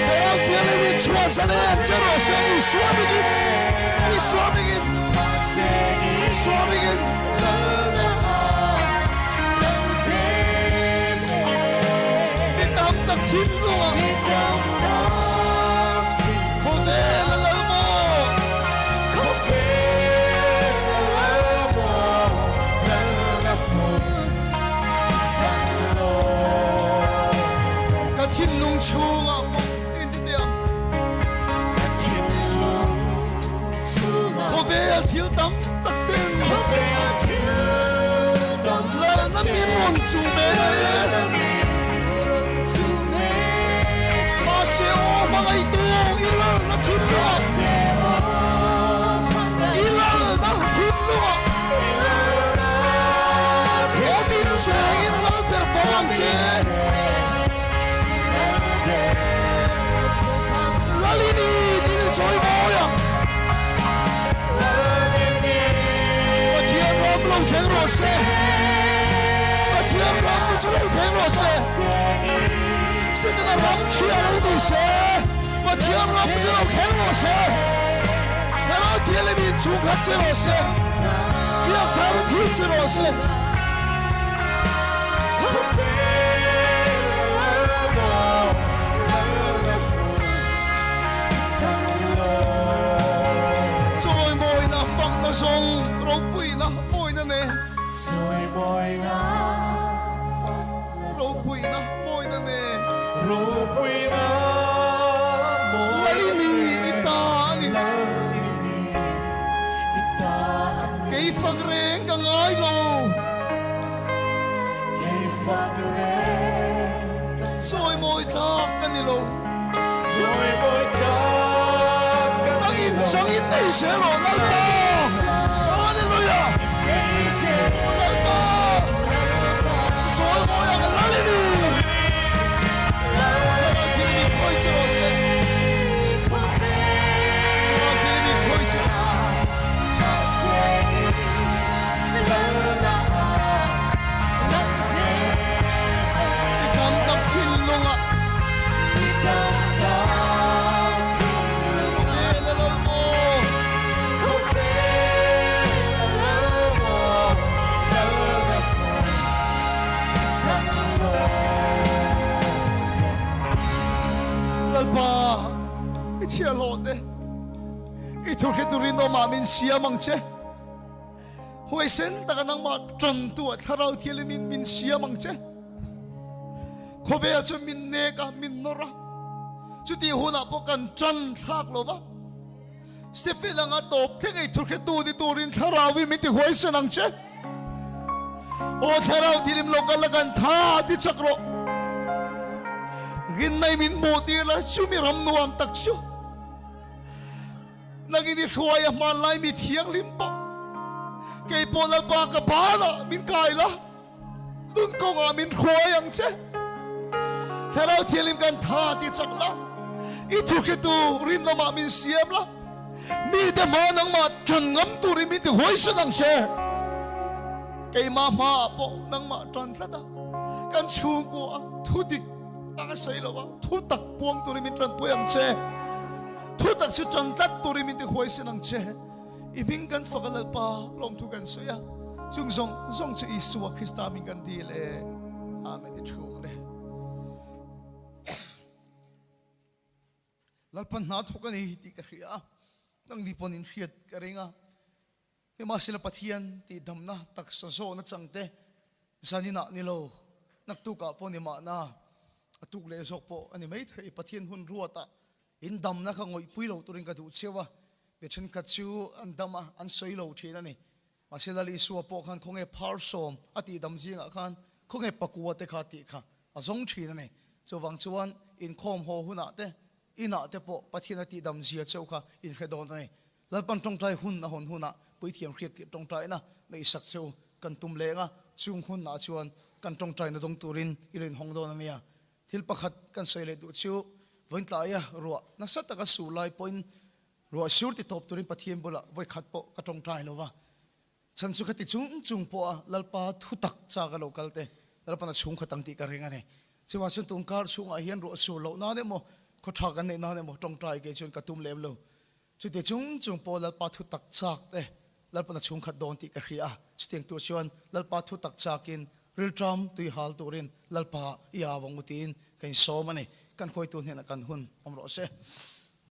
Thlarau Thianghlim in chhuah zalen che rawh se Isua mingin. Isua mingin. Isua mingin. Mi tam tak thinlungah khawvel a lal maw? Ka thinlung chhungah pawh inti teh ang. Khawvel thil tam tak ten lalna min rawn chu mek e. Mahse aw hmangaihtu i lalna thinlungah i lalna thinlungah awmin chengin lal ber fo ang che. Lalini tin i chawi mawi ang. Pathian ram lo thleng rawh se. Pathian ram chu lo thleng rawh se. Setana ram chhia lo ni se. Pathian ram chu lo thleng rawh se. Thlarau Thianghlim in chhungkhat che rawh se. Biak thar thil che rawh se. Chawimawina fakna zawng ropuina mawina nen. Ropuina mawina nen. Lalini i ta a ni. Kei fak reng ka ngai lo. Chawimawi tlak ka ni lo. Nang in chang in nei zel aw Lalpa. Hallelujah. Lalpa. Chawimawi ang Lalini. Lalpa thil mi khawi che rawh se. Lalpa thil mi khawi che rawh se. I tam tak thinlungah Khawvel a lal maw? Lalpa, i chhiarhlawh te, i thurhriat rinawmah min siam ang che. Huaisen taka nangmah ṭantu ah Thlarau Thianghlim in min siam ang che. Khawvel chu min nek a, min nawr a. Chutih hunah pawh kan ṭan thlak lo va. Stephen anga tawp thleng ei thurhretu ni turin Thlarau in min ti huaisen ang che. Aw Thlarau Thianghlim lo kal la kan tha ti chak rawh. Rinnai min hmuh tir la chumi ram nuam tak chu. Nangin i hruai a hmanlai mi thianghlim pawh kei pawh Lalpa ka banah min kai la, nun kawngah min hruai ang che. Thlarau Thianghlim kan tha ti chak la, i thukhitu rinawmah min siam la, mite hma nangmah tan ngam turin min ti huaisen ang che. Keimah hmaah pawh nangmah tan tlat a, kan chhungkua thudik anga sawi lo a, thutak puang turin min tanpui ang che. Thutak chu tan tlat turin min ti huaisen ang che. I hming kan fak a Lalpa, lawmthu kan sawi a. Chung zawng zawng chu Isua Krista min kan dil e. Amen i thu le. Lalpan hna thawk a ni tih ka hria a, nangni pawn in hriat ka ring a. Nimahsela Pathian tih damna taksa zawhna changte zaninah ni lo, naktukah pawh ni mahna, a tuk leh zawk pawh a ni maithei. Pathian hun ruatah in damna kha ngawihpui lo turin ka duh cheu a, mi thenkhat chu an dam a, an sawi lo thin a ni. Mahse Lal Isua pawh khan khawnge phar sawm a tih dam zingah khan khawnge pakua te kha tih kha a zawng thin a ni. Chuvang chuan inkhawm haw hunah te, inah te pawh Pathian a tih dam zia cheu kha inhre dawn a ni. Lalpan tawngtai hun a hawn hunah puithiam hriat tirh tawngtaina neihsak cheu kan tum leng a, chung hunah chuan kan tawngtaina dawng turin i lo inhawng dawn a nia. Thil pakhat kan sawi leh duh chu vawiintlaia ruah nasa taka sur lai pawhin Ruah sur ti tawp turin Pathian bulah vawi khat pawh ka tawngtai lo va, chhan chu khati chung chung pawha Lalpa thu tak chak a lo kal te, Lalpan a chhung khat ang tih ka ring a ni. Chuvang chuan tun kar chhungah hian ruah sur loh nan emaw, khaw tha kan neih nan emaw tawngtai kei chuan ka tum lem lo. Chuti chung chung pawh Lalpa thu tak chak te Lalpan a chhung khat dawn tih ka hria a, chutiang tur chuan Lalpa thu tak chakin rilṭam tui hal turin Lalpa i au ang u tiin ka insawm a ni. Kan hruaitu hnenah kan hun awm rawh se.